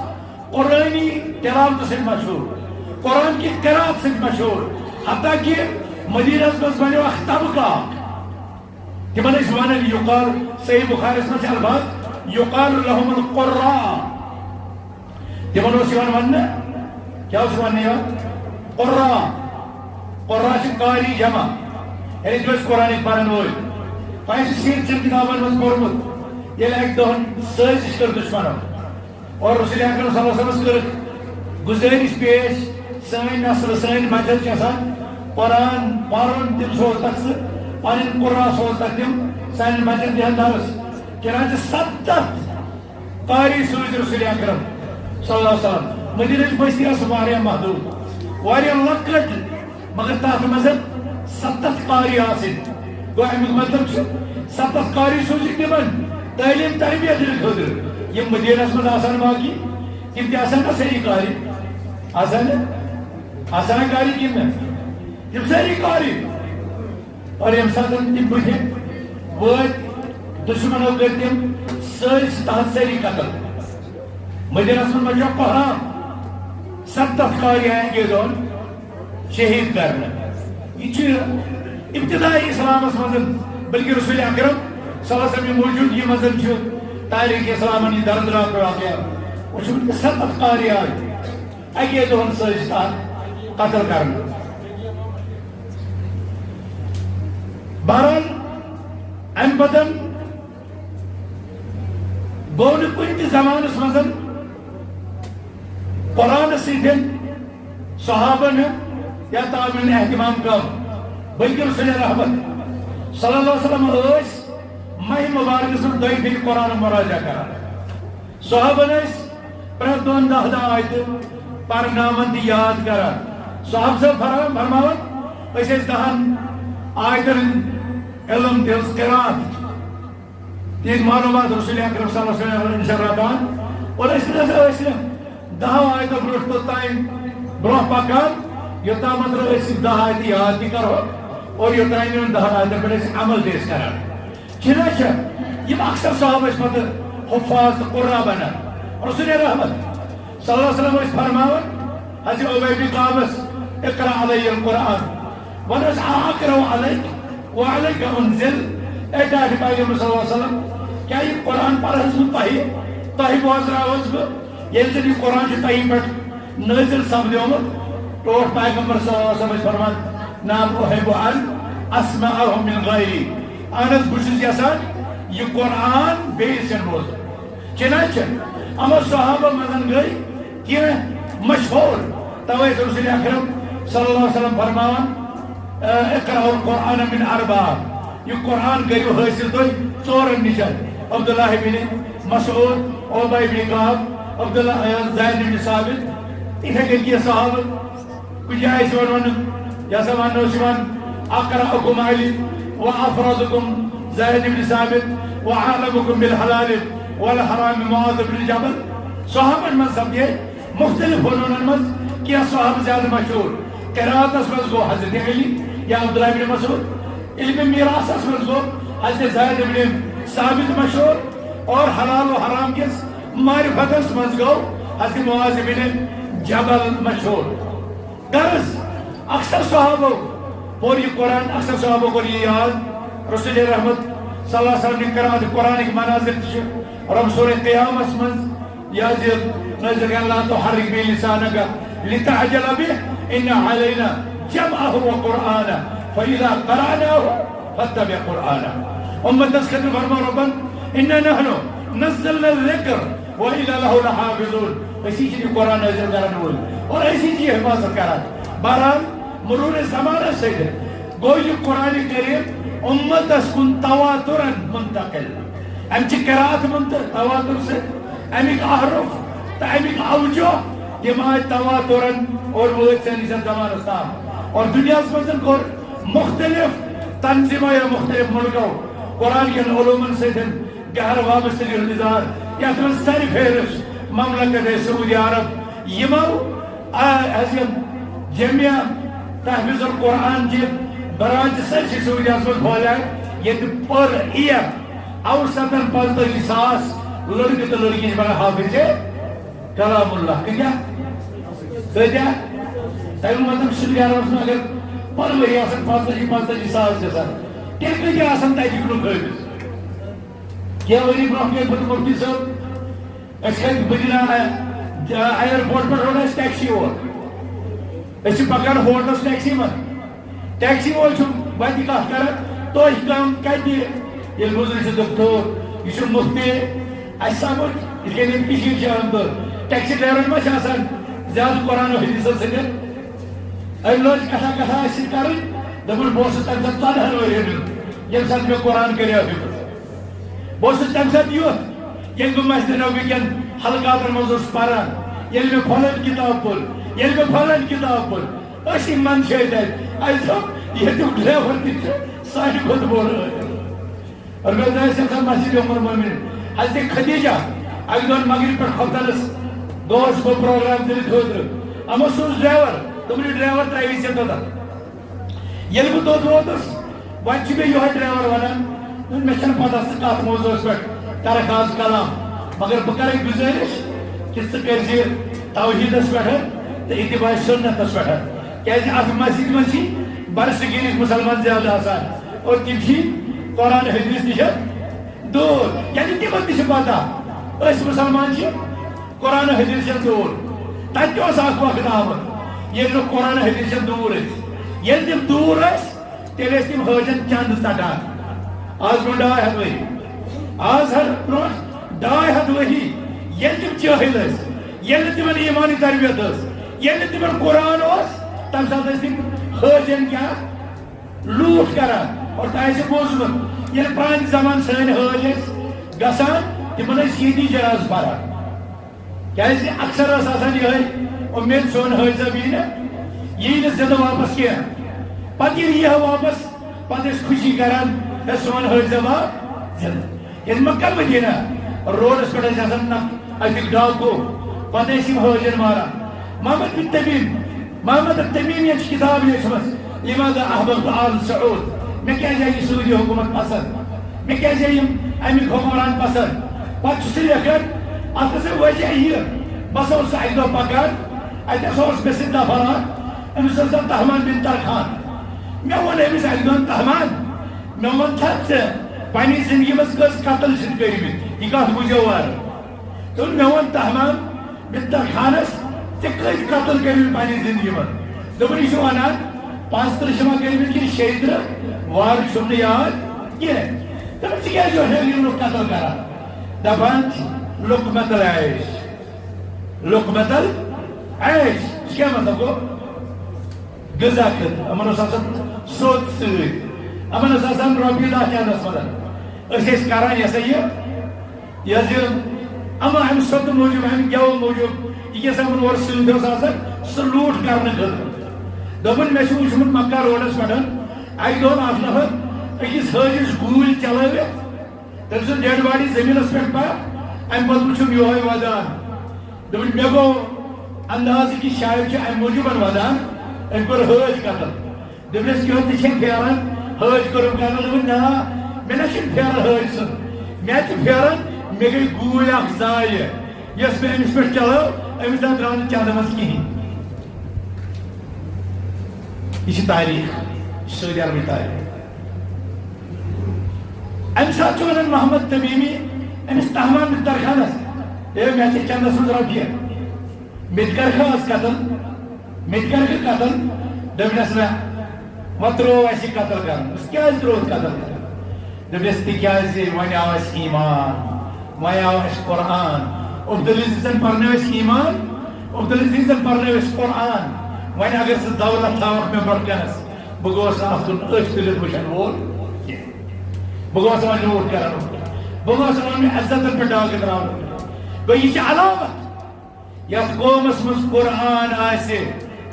قرآنی تلاوتہٕ سۭتۍ مشہوٗر، قرآن کہِ قرات سۭتۍ مشہوٗر، حتیٰ کہِ مدینس منٛز بنیو اکھ طبقہٕ اکھ۔ تِمن ٲسۍ ونان، یقال، صحیح بخاریس منٛز چھِ الفاظ، یقال لهم القراء۔ تِمن اوس یِوان وننہٕ، کیٛاہ اوس وننہٕ یِوان؟ قراء۔ قراء چھِ قاری جمع، یعنی تِم ٲسۍ قرآنٕکۍ پرن وٲلۍ۔ تۄہہِ آسہِ سیٖرت چٮ۪ن کِتابن منٛز پوٚرمُت، ییٚلہِ اَکہِ دۄہن سٲزِش کٔر دُشمنو اور رسول اکرم صلی اللہ علیہ وسلمس کٔرٕکھ گُزٲرِش پیش، سٲنۍ نسل، سٲنۍ مجد چھِ آسان قرآن پرُن، تِم سوزتکھ ژٕ پنٕنۍ قراء، سوزتکھ تِم سانٮ۪ن بچن دِہن درس۔ چنانچہ ستتھ قاری سوٗزۍ رسول اکرم صلی اللہ علیہ وسلم۔ مدینہٕچ بستی ٲس واریاہ محدود، واریاہ لۄکٕٹ، مگر تتھ منٛز ستتھ قاری آسٕنۍ۔ گوٚو امیُک مطلب چھُ، ستتھ قاری سوٗزِکھ تِمن تعلیٖم تربیت دِنہٕ خٲطرٕ۔ یِم مدینس منٛز آسان باقی، تِم تہِ آسان نا سٲری قاری؟ آسان نا؟ آسان نا قاری کِنہٕ نہٕ؟ تِم سٲری قاری۔ اور ییٚمہِ ساتہٕ تِم بٕتھِ وٲتۍ، دُشمنو کٔرۍ تِم سٲری، تہنٛد سٲری قتل۔ مدینس منٛز مچیو کوہرام، ستتھ قاری آیہِ یہِ دۄن شہید کرنہٕ۔ یہِ چھُ ابتدائی اسلامس منٛز، بلکہ رسول اکرم صلی اللہ علیہ وسلم موجودگی منٛز چھُ تاریخ اسلامن یہِ دردناک واقعہ وُچھمُت کہ ستتھ قاری آیہِ اکی دۄہن سۭتۍ چھِ تَتھ قتل کرنہٕ۔ بہرحال، اَمہِ پتہٕ گوٚو نہٕ کُنہِ تہِ زمانس منٛز قرآنس سۭتۍ صحابن یا تابعین اہتمام کم، بلکہ رسول رحمت صلی اللہ علیہ وسلم ٲسۍ ماہِ مبارکس منٛز دۄیہِ پھِرِ قرآن مراجعہ کران۔ صحابن ٲسۍ پرٛٮ۪تھ دۄہن دَہ دَہ آیتہٕ پرناوان تہٕ یاد کران۔ صحابہٕ صٲب فرما-، فرماوان، أسۍ ٲسۍ دَہن آیتن ہُنٛد علم تہِ، قرات، تِہنٛدۍ معلوٗمات رسول اکرم صلی اللہ علیہ وسلم نِش رٹان۔ اور أسۍ نہ سا ٲسۍ نہٕ دَہو آیتو برٛونٛٹھ توٚتام برونٛہہ پکان، یوٚتام مطلب أسۍ یِم دَہ آیتہٕ یاد تہِ کرو اور یوٚتام یِمن دَہن آیتن پٮ۪ٹھ أسۍ عمل تہِ ٲسۍ کران۔ چھِنہ چھِ؟ یِم اکثر صحابہٕ ٲسۍ پتہٕ حفاظ تہٕ قرا بنان۔ رسول رحمت صلی اللہ علیہ وسلم ٲسۍ فرماوان حضرت ابی بن کعبس، "اقرا علی القرآن"، ونان ٲسۍ، "آ، اقرا علیک و علیک انزل"، اے ٹاٹھۍ پیغمبر صلی اللہ علیہ وسلم، کیٛاہ یہِ قرآن پرٕ حظ بہٕ تۄہہِ، تۄہہِ بوزناوٕ حظ بہٕ؟ ییٚلہِ زن یہِ قرآن چھُ تۄہہِ پٮ۪ٹھ نٲزِل سپدیومُت، ٹوٹھ پیغمبر صلی اللہ علیہ وسلم ٲسۍ فرمان، "نعم احب ان اسمعه من غیری"، اہن حظ، بہٕ چھُس یژھان یہِ قرآن بیٚیِس سۭتۍ بوزُن۔ چھِنہ چھِ؟ اما صحابہ منٛز گٔے کینٛہہ مشہوٗر، توے ٲسۍ رسول اکرم صلی اللہ علیہ وسلم فرماوان، "اقرأوا القرآن من اربعہ"، یہِ قرآن کٔرِو حٲصِل تُہۍ ژورن نِش، عبداللہ ابن مسعود، عبی ابن کعب، عبداللہ، اے، زید ابن ثابت، یِتھے کٔنۍ کینٛہہ صحابہٕ۔ کُنہِ جایہِ چھِ یِوان وننہٕ، یہِ ہسا وننہٕ اوس یِوان، "اقرأکم علی و افرضکم زید ابن ثابت و اعلمکم بالحلال والحرام معاذ ابن جبل"۔ صحابن منٛز سپدے مختلف فنونن منٛز کینٛہہ صحابہٕ زیادٕ مشہوٗر۔ قراتس منٛز گوٚو حضرت علی یا عبداللہ ابن مسعود، علم میراثس منٛز گوٚو حضرت زید ابن ثابت مشہوٗر، اور حلال و حرام کِس معرفتس منٛز گوٚو حضرت معاذ ابن جبل مشہوٗر۔ غرض، اکثر صحابو پوٚر یہِ قرآن، اکثر صحابو کوٚر یہِ یاد۔ رسول رحمت صلی اللہ علیہ وسلم نہِ قرآن، قرآنٕکۍ مناظر تہِ چھِ رب سورہ قیامس منٛز، یہِ حظ یہِ نٲزِل کران، "لا تحرک به لسانک لتعجل به، ان علینا جمعه و قرآنہ، فاذا قرأناه فاتبع قرآنہ"۔ امتس خٲطرٕ فرمو ربن، "انا نحن نزلنا الذکر و انا لہ لحافظون"۔ أسی چھِ یہِ قرآن نٲزِل کرن وٲلۍ اور أسی چھِ یہِ حفاظت کران۔ بہرحال، مرور زمانس سۭتۍ گوٚو یہِ قرآن کریم امتس کُن تواترن منتقل۔ امہِ چہِ قرات منٛز تواتر سۭتۍ، امیِکۍ احرف تہٕ امیِکۍ اوجہ، یِم آے تواترن اور وٲتۍ سٲنِس یتھ زمانس تام۔ اور دُنیاہس منٛز کوٚر مختلف تنظیمو یا مختلف ملکو قرآن کٮ۪ن علومن سۭتۍ گہرٕ وابستگی ہُنٛد اظہار، یتھ منٛز سرِ فہرست مملکت سعودی عرب، یِمو، آ، حضرت جمعیہ تحفظ القرآن چہِ برانچ سٲرسٕے سعودیہس منٛز پھٲلیٛاے، ییٚتہِ per year اوسطن پنٛژتٲجی ساس لڑکہٕ تہٕ لڑکی چھِ بنان حافظ کلام اللہ۔ کۭتیٛاہ؟ کۭتیٛاہ؟ تمیُک مطلب، سعودی عربس منٛز اگر per ؤری آسن پنٛژتٲجی، پنٛژتٲجی ساس گژھان، تیٚلہِ کۭتیٛاہ آسن تتہِ لُکھ حٲفظ؟ کینٛہہ ؤری برونٛہہ گٔے بہٕ تہٕ مفتی صٲب، أسۍ کھٔتۍ مدینہ، آ، آ، ایئرپورٹ پٮ۪ٹھ روٚٹ اَسہِ ٹیکسی وول۔ أسۍ چھِ پکان ہوٹلس ٹیکسی منٛز۔ ٹیکسی وول چھُ وتہِ کتھ کران، "تۄہہِ کم کتہِ؟" ییٚلہِ بوٗز، "یہِ چھُ دکتور، یہِ چھُ مفتی۔" اَسہِ سمجھ، یِتھ کٔنۍ یِم کٔشیٖرِ چھِ عام طور ٹیکسی ڈرایورن ما چھِ آسان زیادٕ قرآن و حدیثس سۭتۍ؟ أمۍ لٲج کتھا کتھا اَسہِ سۭتۍ کرٕنۍ، دوٚپُن، "بہٕ اوسُس تمہِ ساتہٕ ژۄدہن ؤرین ہُنٛد، ییٚمہِ ساتہٕ مےٚ قرآن کریو ہیوٚتُن۔" بہٕ اوسُس تَمہِ ساتہٕ یُتھ، ییٚلہِ بہٕ مسجد نبوی کٮ۪ن حلقاتن منٛز اوسُس پران، ییٚلہِ مےٚ فلٲنۍ کِتاب پٔر، ییٚلہِ مےٚ فلٲنۍ کِتاب پٔر، أسی منٛدچھے تَتہِ۔ اَسہِ دوٚپ، "ییٚتیُک ڈرایور تہِ چھُ سانہِ کھۄتہٕ بوٚڑ عٲلِم۔" اور مےٚ دوٚپ، "أسۍ ہسا مسجد عمر مومن، حضرت خدیجہ، اَکہِ دۄہ مغرب پٮ۪ٹھ خۄفتنس گوس بہٕ پروگرام دِنہٕ خٲطرٕ۔ اَما سوٗز ڈرایور، دوٚپُن، 'یہِ ڈرایور ترٛاوِ ژےٚ توٚتتھ۔'" ییٚلہِ بہٕ توٚت ووتُس، وۄنۍ چھُ مےٚ یِہوٚے ڈرایور وَنان، دوٚپُن، "مےٚ چھَنہٕ پَتہ ژٕ کَتھ موضوعس پٮ۪ٹھ کَرَکھ آز کلام، مگر بہٕ کَرَے گُزٲرِش کہِ ژٕ کٔرۍ زِ توحیٖدَس پٮ۪ٹھ تہٕ اتباع سُنتَس پٮ۪ٹھ، کیٛازِ اَتھ مسجد منٛز چھِ برصغیٖرٕکۍ مُسلمان زیادٕ آسان اور تِم چھِ قرآن حدیث نِش دوٗر، یعنی تِمَن تہِ چھِ پَتہ أسۍ مُسلمان چھِ قرآن حدیث چھِ دوٗر۔ تَتہِ تہِ اوس اَکھ وقت آمُت، ییٚلہِ نہٕ قرآن حدیث چھِ دوٗر ٲسۍ۔ ییٚلہِ تِم دوٗر ٲسۍ، تیٚلہِ ٲسۍ تِم حٲجن چند ژٹان۔ آز برونٛہہ ڈاے ہتھ ؤری، آز ہر برونٛہہ ڈاے ہتھ ؤری، ییٚلہِ تِم جٲہِل ٲسۍ، ییٚلہِ نہٕ تِمن ایٖمانی تربیت ٲس، ییٚلہِ نہٕ تِمن قرآن اوس، تَمہِ ساتہٕ ٲسۍ تِم حٲجن کیٛاہ لوٗٹھ کران۔ اور تۄہہِ آسہِ بوٗزمُت، ییٚلہِ پرٛانہِ زمانہٕ سٲنۍ حٲج ٲسۍ گژھان، تِمن ٲسۍ ییٚتی جنازٕ پران۔ کیازِ اکثر ٲس آسان یِہے اُمید، سون حٲج صٲب یی نہٕ، یی نہٕ زِندٕ واپس کینٛہہ۔ پتہٕ ییٚلہِ یی ہا واپس، پتہٕ ٲسۍ خوشی کران، "ہے، سون حٲج صٲب آو زِندٕ۔" ییٚلہِ مکہ مدینہ روڈس پٮ۪ٹھ ٲسۍ آسان نہ اَتیُک ڈاکو، پتہٕ ٲسۍ یِم حٲجن ماران۔ محمد بن تمیم محمد التمیمی یَن چھِ کِتاب لیچھمٕژ، لماذا احببت آل سعود؟ مےٚ کیٛازِ آیہِ یہِ سعودی حکوٗمت پسنٛد؟ مےٚ کیٛازِ آیہِ یِم اَمِکۍ حُکمران پسنٛد؟ پتہٕ چھُ سُہ لیکھان، اَتھ ہسا وجہ یہِ، بہٕ ہسا اوسُس اَکہِ دۄہ پکان، اَتہِ ہسا اوس مےٚ سۭتۍ نفر اکھ، أمِس اوس ناو تہمان بن ترخان۔ مےٚ ووٚن أمِس اَکہِ دۄہ، تہمان، مےٚ ووٚن تھا ژےٚ پننہِ زندگی منٛز کٔژ قتل چھِتھ کٔرمٕتۍ؟ یہِ کتھ بوٗزیو وارٕ۔ دوٚپُن، مےٚ ووٚن تہمان بن ترخانس، ژےٚ کٔژ قتل کٔرمٕتۍ پننہِ زندگی منٛز؟ دوٚپُن، یہِ چھُ ونان، پانٛژترٕٛہ چھِ ما کٔرمٕتۍ کِنہٕ شیٚیہِ ترٕٛہ، وارٕ چھُم نہٕ یاد کینٛہہ۔ دوٚپُن، ژٕ کیٛازِ چھُکھ ہیٚرِ یِمنُک قتل کران؟ دپان، لقمة العیش، لقمة العیش، یہِ کیٛاہ مطلب گوٚو؟ غذا خٲطرٕ۔ یِمن اوس آسان سوٚت سۭتۍ، یِمن اوس آسان رۄپیہِ دَہ کھٮ۪نس منٛز۔ أسۍ ٲسۍ کران، یہِ ہسا یہِ، یہِ حظ یہِ، اما امہِ سوٚتہٕ موٗجوٗب، امہِ گٮ۪وٕ موٗجوٗب، یہِ کیٛاہ سا یِمن اورٕ سۭتۍ اوس آسان، سُہ لوٗٹھ کرنہٕ خٲطرٕ۔ دوٚپُن، مےٚ چھُ وُچھمُت مکہ روڈس پٮ۪ٹھ اکہِ دۄہ اکھ نفر أکِس حٲجِس گوٗلۍ چلٲوِتھ، تٔمۍ سٕنٛز ڈیڈ باڈی زٔمیٖنَس پٮ۪ٹھ پَتھ، اَمہِ پَتہٕ وٕچھُم یِہوٚے وَدان۔ دوٚپُن، مےٚ گوٚو اندازٕ کہِ شاید چھُ اَمہِ موٗجوٗبَن وَدان، أمۍ کوٚر حٲج قتل۔ دوٚپنَس، کیٛاہ ژٕ چھَکھ پھیران؟ حٲج کوٚرُم قتل۔ دوٚپُن، نا، مےٚ نہ چھُنہٕ پھیران حٲج سُنٛد، مےٚ چھُ پھیران، مےٚ گٔے گوٗلۍ اَکھ ضایع، یۄس مےٚ أمِس پٮ۪ٹھ چلٲو، أمِس نہ درٛاو نہٕ چندٕ منٛز کِہیٖنۍ۔ یہِ چھِ تاریٖخ، یہِ چھِ سعودی عربٕچ تاریٖخ۔ اَمہِ ساتہٕ چھُ وَنان محمد تمیٖمی أمِس تہمان بن ترخانَس، "ہے، مےٚ چھِ چندَس منٛز رۄپیہِ، مےٚ تہِ کَرکھا آز قتل، مےٚ تہِ کَرکھا قتل؟" دوٚپنَس، "نہ، وۄنۍ ترٛوو اَسہِ یہِ قتل کَرُن۔" دوٚپمَس، "کیٛازِ ترٛووُتھ قتل کَرُن؟" دوٚپنَس، "تِکیٛازِ وۄنۍ آو اَسہِ ایمان، وۄنۍ آو اَسہِ قرآن۔ عبدالعزیزَن پَرنٲو اَسہِ ایمان، عبدالعزیزَن پَرنٲو اَسہِ قرآن۔ وۄنۍ اگر ژٕ دولت تھاوَکھ مےٚ برٛونٛہہ کَنَس، بہٕ گوس نہٕ اَتھ کُن أچھ تُلِتھ وٕچھَن وول کینٛہہ۔ بہٕ گوس نہٕ وۄنۍ لوٗٹھ کَرَن وول۔ بہٕ گوس نہٕ وۄنۍ مےٚ عزتَن پٮ۪ٹھ ڈاکہٕ ترٛاوَن وول۔" گوٚو، یہِ چھِ علامت۔ یتھ قومس منٛز قرآن آسہِ،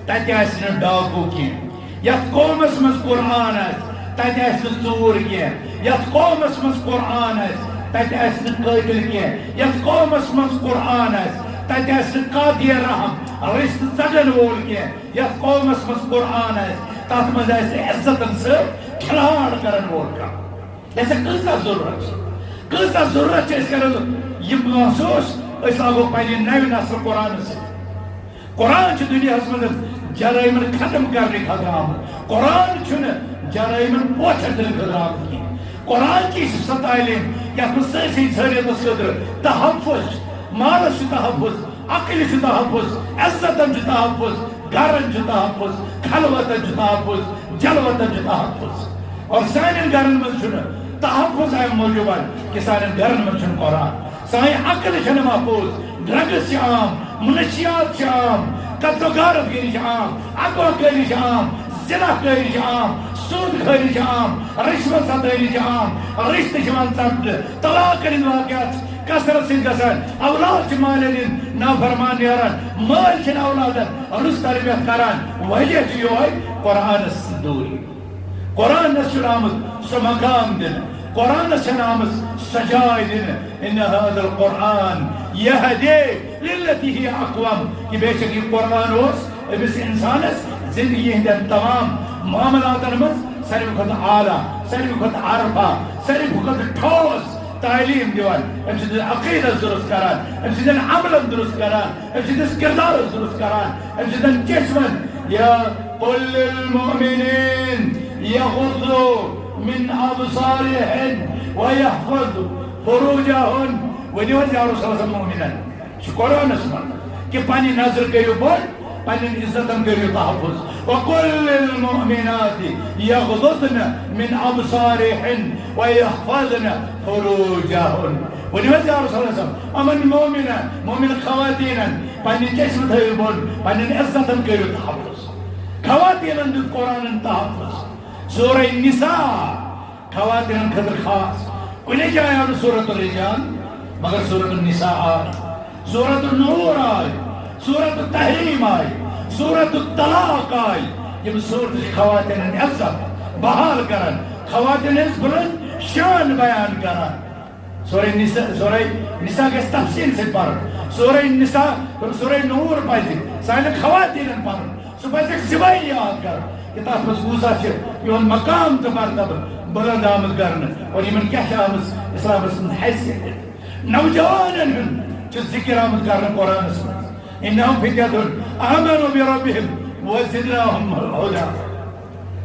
تتہِ آسہِ نہٕ ڈاکو کینٛہہ۔ یتھ قومس منٛز قرآن آسہِ، تتہِ آسہِ نہٕ ژوٗر کینٛہہ۔ یتھ قومس منٛز قرآن آسہِ، تتہِ آسہِ نہٕ قٲتل کینٛہہ۔ یتھ قومس منٛز قرآن آسہِ، تتہِ آسہِ نہٕ قاطع رحم، رشتہٕ ژٹن وول کینٛہہ۔ یتھ قومس منٛز قرآن آسہِ، تتھ منٛز آسہِ عزتن سۭتۍ کھلواڑ کرن وول کانٛہہ۔ لہذا کۭژاہ ضروٗرت چھِ، کۭژاہ ضروٗرت چھِ أسۍ کران یہِ محسوٗس، أسۍ لاگو پننہِ نوِ نسلہٕ قرآنس سۭتۍ۔ قرآن چھُ دُنیاہس منٛز جرائمن ختم کرنہٕ خٲطرٕ آمُت۔ قرآن چھُنہٕ جرائمن پوچھر دِنہٕ خٲطرٕ آمُت کینٛہہ۔ قرآن چھِ یہِ سۄ تعلیٖم یتھ منٛز سٲرسٕے انسٲنیتس خٲطرٕ تحفظ چھُ، مالس چھُ تحفظ، عقلہِ چھُ تحفظ، عزتن چھُ تحفظ، گرن چھُ تحفظ، خلوتن چھُ تحفظ، جلوتن چھُ تحفظ۔ اور سانٮ۪ن گرن منٛز چھُنہٕ تحفظ امہِ موٗجوٗب کہِ سانٮ۪ن گرن منٛز چھُنہٕ قرآن۔ سانہِ عقل چھَنہٕ محفوظ، ڈرگس چھِ عام، منشیات چھِ عام، قتل و غارت گری چھِ عام، اغوا کٲری چھِ عام، زنا کٲری چھِ عام، سود خٲری چھِ عام، رشوت ستٲری چھِ عام، رشتہٕ چھِ یِوان ژٹنہٕ، طلاق ہٕنٛدۍ واقعات چھِ کثرت سۭتۍ گژھان، اولاد چھِ مالٮ۪ن ہٕنٛدۍ نافرمان نیران، مٲلۍ چھِنہٕ اولادن رٕژ تربیت کران۔ وجہ چھُ یِہوٚے قرآنس سۭتۍ دوٗری۔ قرآنس چھُنہٕ آمُت سُہ مقام دِنہٕ، قرآنس چھَنہٕ آمٕژ سۄ جاے دِنہٕ۔ ان هذا القرآن يهدي للتي هي اقوم، کہ بے شک یہِ قرآن اوس أمِس انسانس زندگی ہٕنٛدٮ۪ن تمام معاملاتن منٛز ساروی کھۄتہٕ اعلیٰ، ساروی کھۄتہٕ ارفع، ساروی کھۄتہٕ ٹھوس تعلیٖم دِوان، أمۍ سٕنٛدِس عقیٖدس درست کران، أمۍ سٕنٛدٮ۪ن عملن درست کران، أمۍ سٕنٛدِس کردارس درست کران، أمۍ سٕنٛدٮ۪ن چشمن، یا قل للمؤمنین یغضوا من ابصارہن ویحفظوا فروجہن۔ ؤنِو حظ یا رسول اللہ، مومنن۔ یہِ چھُ قرآنس منٛز کہ پننہِ نظر کٔرِو بۄن، پننٮ۪ن عزتن کٔرِو تحفظ۔ وقل للمؤمنات یغضضن من ابصارهن ويحفظن فروجهن۔ ؤنِو حظ یا رسول اللہ صلی اللہ علیہ وسلم، یِمن مومنن، مومن خواتینن پننہِ چشمہٕ تھٲیِو بۄن، پننٮ۪ن عزتن کٔرِو تحفظ۔ خواتینن دیُت قرآنن تحفظ۔ سورہ نساء، خواتینن خٲطرٕ خاص۔ کُنہِ جایہِ آو نہٕ سورۃ الرجال، مگر سورۃ النساء آو۔ سورۃ النور آے، سورۃ التحریم آے، سورۃ الطلاق آے۔ یِم سورتہٕ چھِ خواتینن عزت بحال کران، خواتین ہٕنٛز بلند شان بیان کران۔ سورہ نساء، سورہ نساء گژھِ تفصیل سۭتۍ پرُن۔ سورہ نساء، سورہ نور پزِ سانٮ۪ن خواتینن پرُن۔ سُہ پزِ اَسہِ صِبحٲے یاد کرُن کہِ تَتھ منٛز کُس اَتھ چھُ یِوان مقام تہٕ مرتبہٕ بُلند آمُت کرنہٕ اور یِمن کیٛاہ چھِ آمٕژ اِسلامَس منٛز حیثیت دِنہٕ۔ نوجوانن ہُنٛد چھُ ذِکِر آمُت کرنہٕ قرآنَس منٛز۔ إنهم فتية آمنوا بربهم وزدناهم هدى۔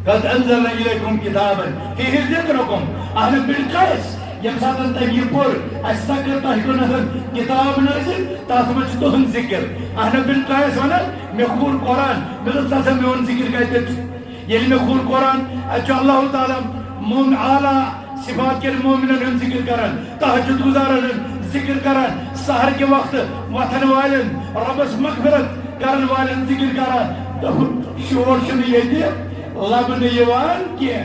قد أنزلنا إليكم كتابا فيه ذكركم۔ اہن بالقیس، ییٚمہِ ساتہٕ تٔمۍ یہِ پوٚر، اَسہِ سا کٔر تۄہہِ کُنتھ کِتاب نٲزِل، تَتھ منٛز چھُ تُہُنٛد ذِکِر۔ اہن بالقیس وَنان، مےٚ کھوٗل قرآن، مےٚ دوٚپ، ژٕ ہسا میون ذِکِر کَتہِ چھُ؟ ییٚلہِ مےٚ کھوٗل قرآن، اَتہِ چھُ اللہ تعالیٰ موم-، اعلیٰ صفات کٮ۪ن مومنن ہُنٛد ذِکِر کران، تہجد گزارن ہُنٛد ذِکِر کران، سحر کہِ وقتہٕ وۄتھن والٮ۪ن، رۄبس مغفرت کرن والٮ۪ن ذِکِر کران۔ دوٚپُن، شور چھُنہٕ ییٚتہِ لبنہٕ یِوان کینٛہہ۔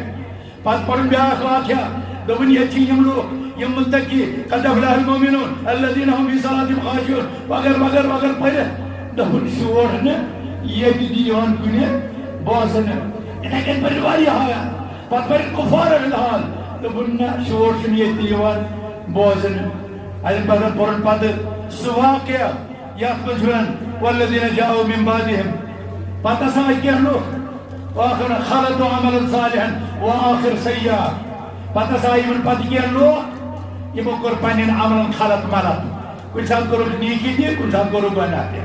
پتہٕ پرُن بیٛاکھ واقعہ، دوٚپُن، ییٚتہِ چھِ یِم لوٗکھ، یِم مُتقی، قد افلح المؤمنون الذين هم في صلاتهم خاشعون، وغٲر وغٲر وغٲر پٔرِتھ۔ دوٚپُن، شور نہٕ ییٚتہِ تہِ یِوان کُنہِ بوزنہٕ۔ یِتھَے کٔنۍ پٔرِن واریاہ آیات۔ پتہٕ پٔرِن کفارن ہُنٛد حال۔ دوٚپُن، نہ، شور چھُنہٕ ییٚتہِ تہِ یِوان بوزنہٕ۔ اَمہِ پتہٕ پوٚرُن پتہٕ سُہ واقعہ، یَتھ منٛز چھُ وَنان، والذين جاءوا من بعدهم۔ پتہٕ ہسا آیہِ کینٛہہ لُکھ، وآخر خلطوا عملا صالحا وآخر سيئا۔ پتہٕ ہسا آیہِ یِمن پتہٕ کینٛہہ لُکھ، یِمو کوٚر پنٕنٮ۪ن عملن خلط ملط۔ کُنہِ ساتہٕ کوٚرُکھ نیکی تہِ، کُنہِ ساتہٕ کوٚرُکھ گۄناہ تہِ۔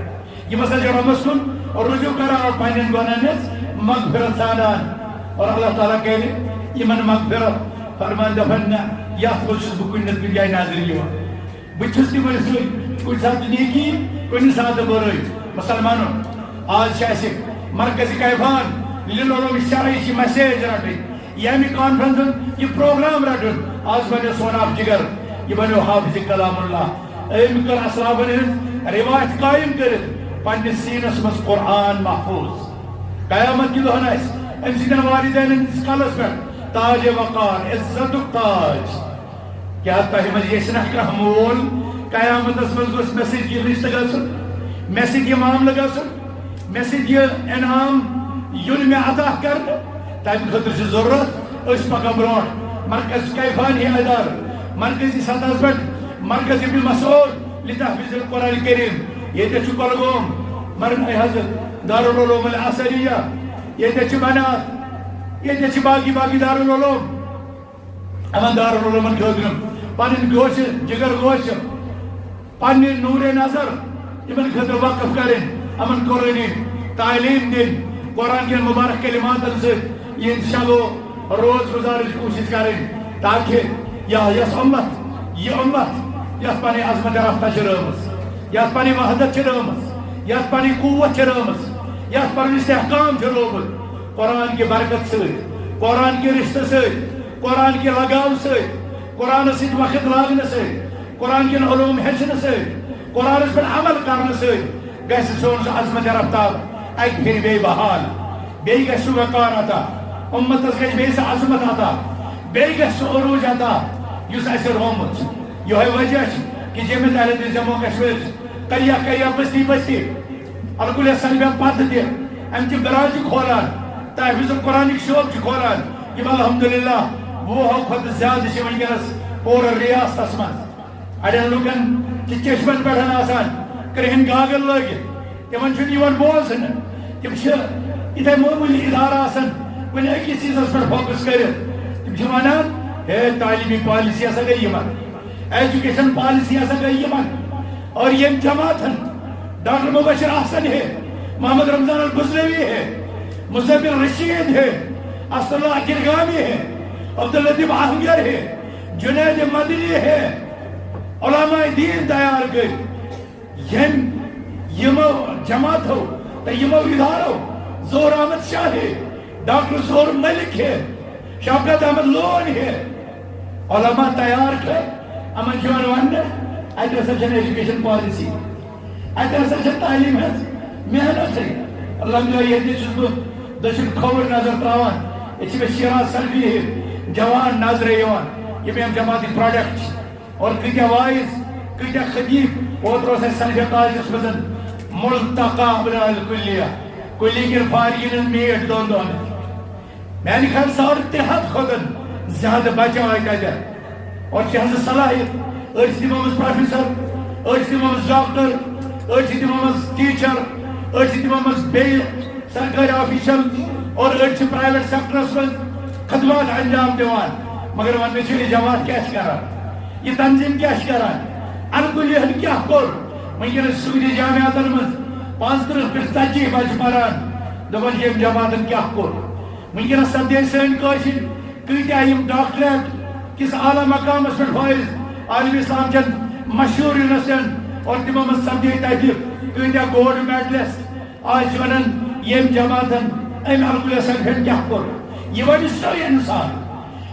یِم ہسا چھِ رۄبَس کُن رجوع کران اور پنٕنٮ۪ن گۄناہن ہٕنٛز مغفرت ژھانڈان۔ اور اللہ تعالیٰ کرِ یِمن مغفرت، فرمان دپان، نہ، یتھ منٛز چھُس بہٕ کُنہِ نتہٕ کُنہِ جایہِ نظرِ یِوان۔ بہٕ چھُس تِمن سۭتۍ کُنہِ ساتہٕ نیکی، کُنہِ ساتہٕ بُرٲے۔ مسلمانو، آز چھِ اَسہِ مرکز کیفان للعلوم الشرعی چھِ مسیج رٹٕنۍ۔ ییٚمہِ کانفرنسن یہِ پروگرام رٹُن، آز بنیو سون اکھ جگر، یہِ بنیو حافظ کلام اللہ۔ أمۍ کٔر اسلافن ہٕنٛز روایت قٲیِم کٔرِتھ پننِس سیٖنس منٛز قرآن محفوظ۔ قیامت کہِ دۄہن آسہِ أمۍ سٕنٛدٮ۪ن والدینن ہٕنٛدِس کلس پٮ۪ٹھ تاج وقار، عزتُک تاج۔ کیٛاہ تۄہہِ منٛز یژھِ نہ کانٛہہ مول قیامتس منٛز گوٚژھ مےٚ سۭتۍ یہِ رشتہٕ گژھُن، مےٚ سۭتۍ یہِ معاملہٕ گژھُن؟ مےٚ سۭتۍ یہِ انعام یُن مےٚ عطا کرنہٕ، تَمہِ خٲطرٕ چھِ ضروٗرت أسۍ پَکو برونٛٹھ۔ مرکز کیفان ہی ادارٕ، مرکزی سطحس پٮ۪ٹھ مرکز ابن مسعود لتحفیظ القرآن کریم، ییٚتہِ چھُ کۄلگوم، مرن حضرت دارالعلوم العصریہ، ییٚتہِ چھُ بنات، ییٚتہِ چھِ باقی باقی دارالعلوم۔ یِمن دارالعلومن خٲطرٕ پنٕنۍ گوشہِ، جگر گوشہِ، پننہِ نورِ نظر یِمن خٲطرٕ وقف کرٕنۍ، یِمن قرآنی تعلیٖم دِنۍ، قرآن کٮ۪ن مبارک کلماتن سۭتۍ یِہنٛد شب و روز گزارٕچ کوٗشش کرٕنۍ، تاکہ یہِ، یۄس اُمت، یہِ اُمت یتھ پنٕنۍ عظمت رفتہ چھِ رٲومٕژ، یتھ پنٕنۍ وحدت چھِ رٲومٕژ، یتھ پنٕنۍ قوت چھِ رٲومٕژ، یتھ پنُن استحکام چھُ روومُت، قرآن کہِ برکت سۭتۍ، قرآن کہِ رشتہٕ سۭتۍ، قرآن کہِ لگاو سۭتۍ، قرآنس سۭتۍ وقت لاگنہٕ سۭتۍ، قرآن کٮ۪ن علوم ہیٚچھنہٕ سۭتۍ، قرآنس پٮ۪ٹھ عمل کرنہٕ سۭتۍ گژھِ سون سُہ عظمت رفتار اکہِ پھِرِ بیٚیہِ بحال، بیٚیہِ گژھِ سُہ وقار عطا، اُمتس گژھِ بیٚیہِ سُہ عظمت عطا، بیٚیہِ گژھِ سُہ عروج عطا، یُس اَسہِ روومُت چھُ۔ یِہوٚے وجہ چھُ کہ جمعیت اہل حدیث جموں کشمیر چھِ قریہ قریہ، بستی بستی الکلیہ سلفیہ پتہٕ تہِ امچہِ برانچہِ کھولان، تحفیظ القرآنٕکۍ شعبہٕ چھِ کھولان، یِم الحمدللہ وُہو کھۄتہٕ زیادٕ چھِ وٕنکیٚنس پوٗرٕ ریاستس منٛز۔ اڑٮ۪ن لوٗکن چھِ چشمن پٮ۪ٹھ آسان کرٛہِنۍ گاگل لٲگِتھ، تِمن چھُنہٕ یِوان بوزنہٕ۔ تِم چھِ یِتھے معموٗلی ادارٕ آسان کُنہِ أکِس چیٖزس پٮ۪ٹھ فوکس کٔرِتھ۔ تِم چھِ ونان، ہے، تعلیمی پالیسی ہسا گٔے یِمن، ایجوکیشن پالیسی ہسا گٔے یِمن۔ اور یِم جماعتن ڈاکٹر مبشر احسن ہے، محمد رمضان البزنوی ہے، مزمل رشید ہے، اسداللہ اکرگامی ہے، عبداللطیف اہنگر ہے، جنید مدنی ہے، علماء دین تیار کٔرۍ۔ ییٚمۍ، یِمو جماعتو تہٕ یِمو ادارو، ظہور احمد شاہ ہے، ڈاکٹر ظہور ملک ہے، شوکت احمد لون ہے، علماء تیار کٔرۍ، یِمن چھُ یِوان وننہٕ، اتہِ ہسا چھنہٕ ایجوکیشن پالیسی، اتہِ ہسا چھِ تعلیٖم ہٕنٛز محنتٕے۔ الحمدللہ، ییٚتہِ چھُس بہٕ دٔچھُن کھووُر نظر تراوان، ییٚتہِ چھِ مےٚ شیراز سلفی ہِوۍ جوان نظرِ یِوان، یِم ییٚمہِ جماعتٕکۍ پروڈکٹ چھِ۔ اور کۭتیاہ واعظ، کۭتیاہ خطیب، اوترٕ اوس اَسہِ سلفی کالجس منٛز ملتقى ابناء الکلیہ، کلیہ کٮ۪ن فارغین ہٕنٛز میٖٹ دۄن دۄہن۔ میانہِ خیال ساڑ ترٛےٚ ہتھ کھۄتہٕ زیادٕ بچہٕ آیہِ تتہِ۔ اور چھِ ہنٛزٕ صلاحیت، أڑۍ چھِ تِمو منٛز پروفیسر، أڑۍ چھِ تِمو منٛز ڈاکٹر، أڑۍ چھِ تِمو منٛز ٹیچر، أڑۍ چھِ تِمو منٛز بیٚیہِ سرکٲرۍ آفیشل اور أڑۍ چھِ پرائیویٹ سیکٹرس منٛز خدمات انجام دِوان، مگر وۄنۍ چھِ یہِ جماعت کیٛاہ چھِ کران، یہِ تنظیٖم کیٛاہ چھِ کران، الکُلین کیٛاہ کوٚر؟ وٕنکیٚنس سعودی جامعاتن منٛز پانٛژترٕٛہ پٮ۪ٹھ ژتجی بچہِ پران، دپان چھِ ییٚمہِ جماعتن کیٛاہ کوٚر؟ وٕنکیٚنس سپدے سٲنۍ کٲشِر کۭتیٛاہ یِم ڈاکٹریٹ کِس اعلیٰ مقامس پٮ۪ٹھ فٲیِض، عالم اسلام چٮ۪ن مشہوٗر یونیورسٹین، اور تِمو منٛز سپدے تتہِ کۭتیٛاہ گولڈ میڈلسٹ۔ آز چھِ ونان ییٚمہِ جماعتن أمۍ الکُلین سلفین کیٛاہ کوٚر؟ یہِ ونہِ سُے انسان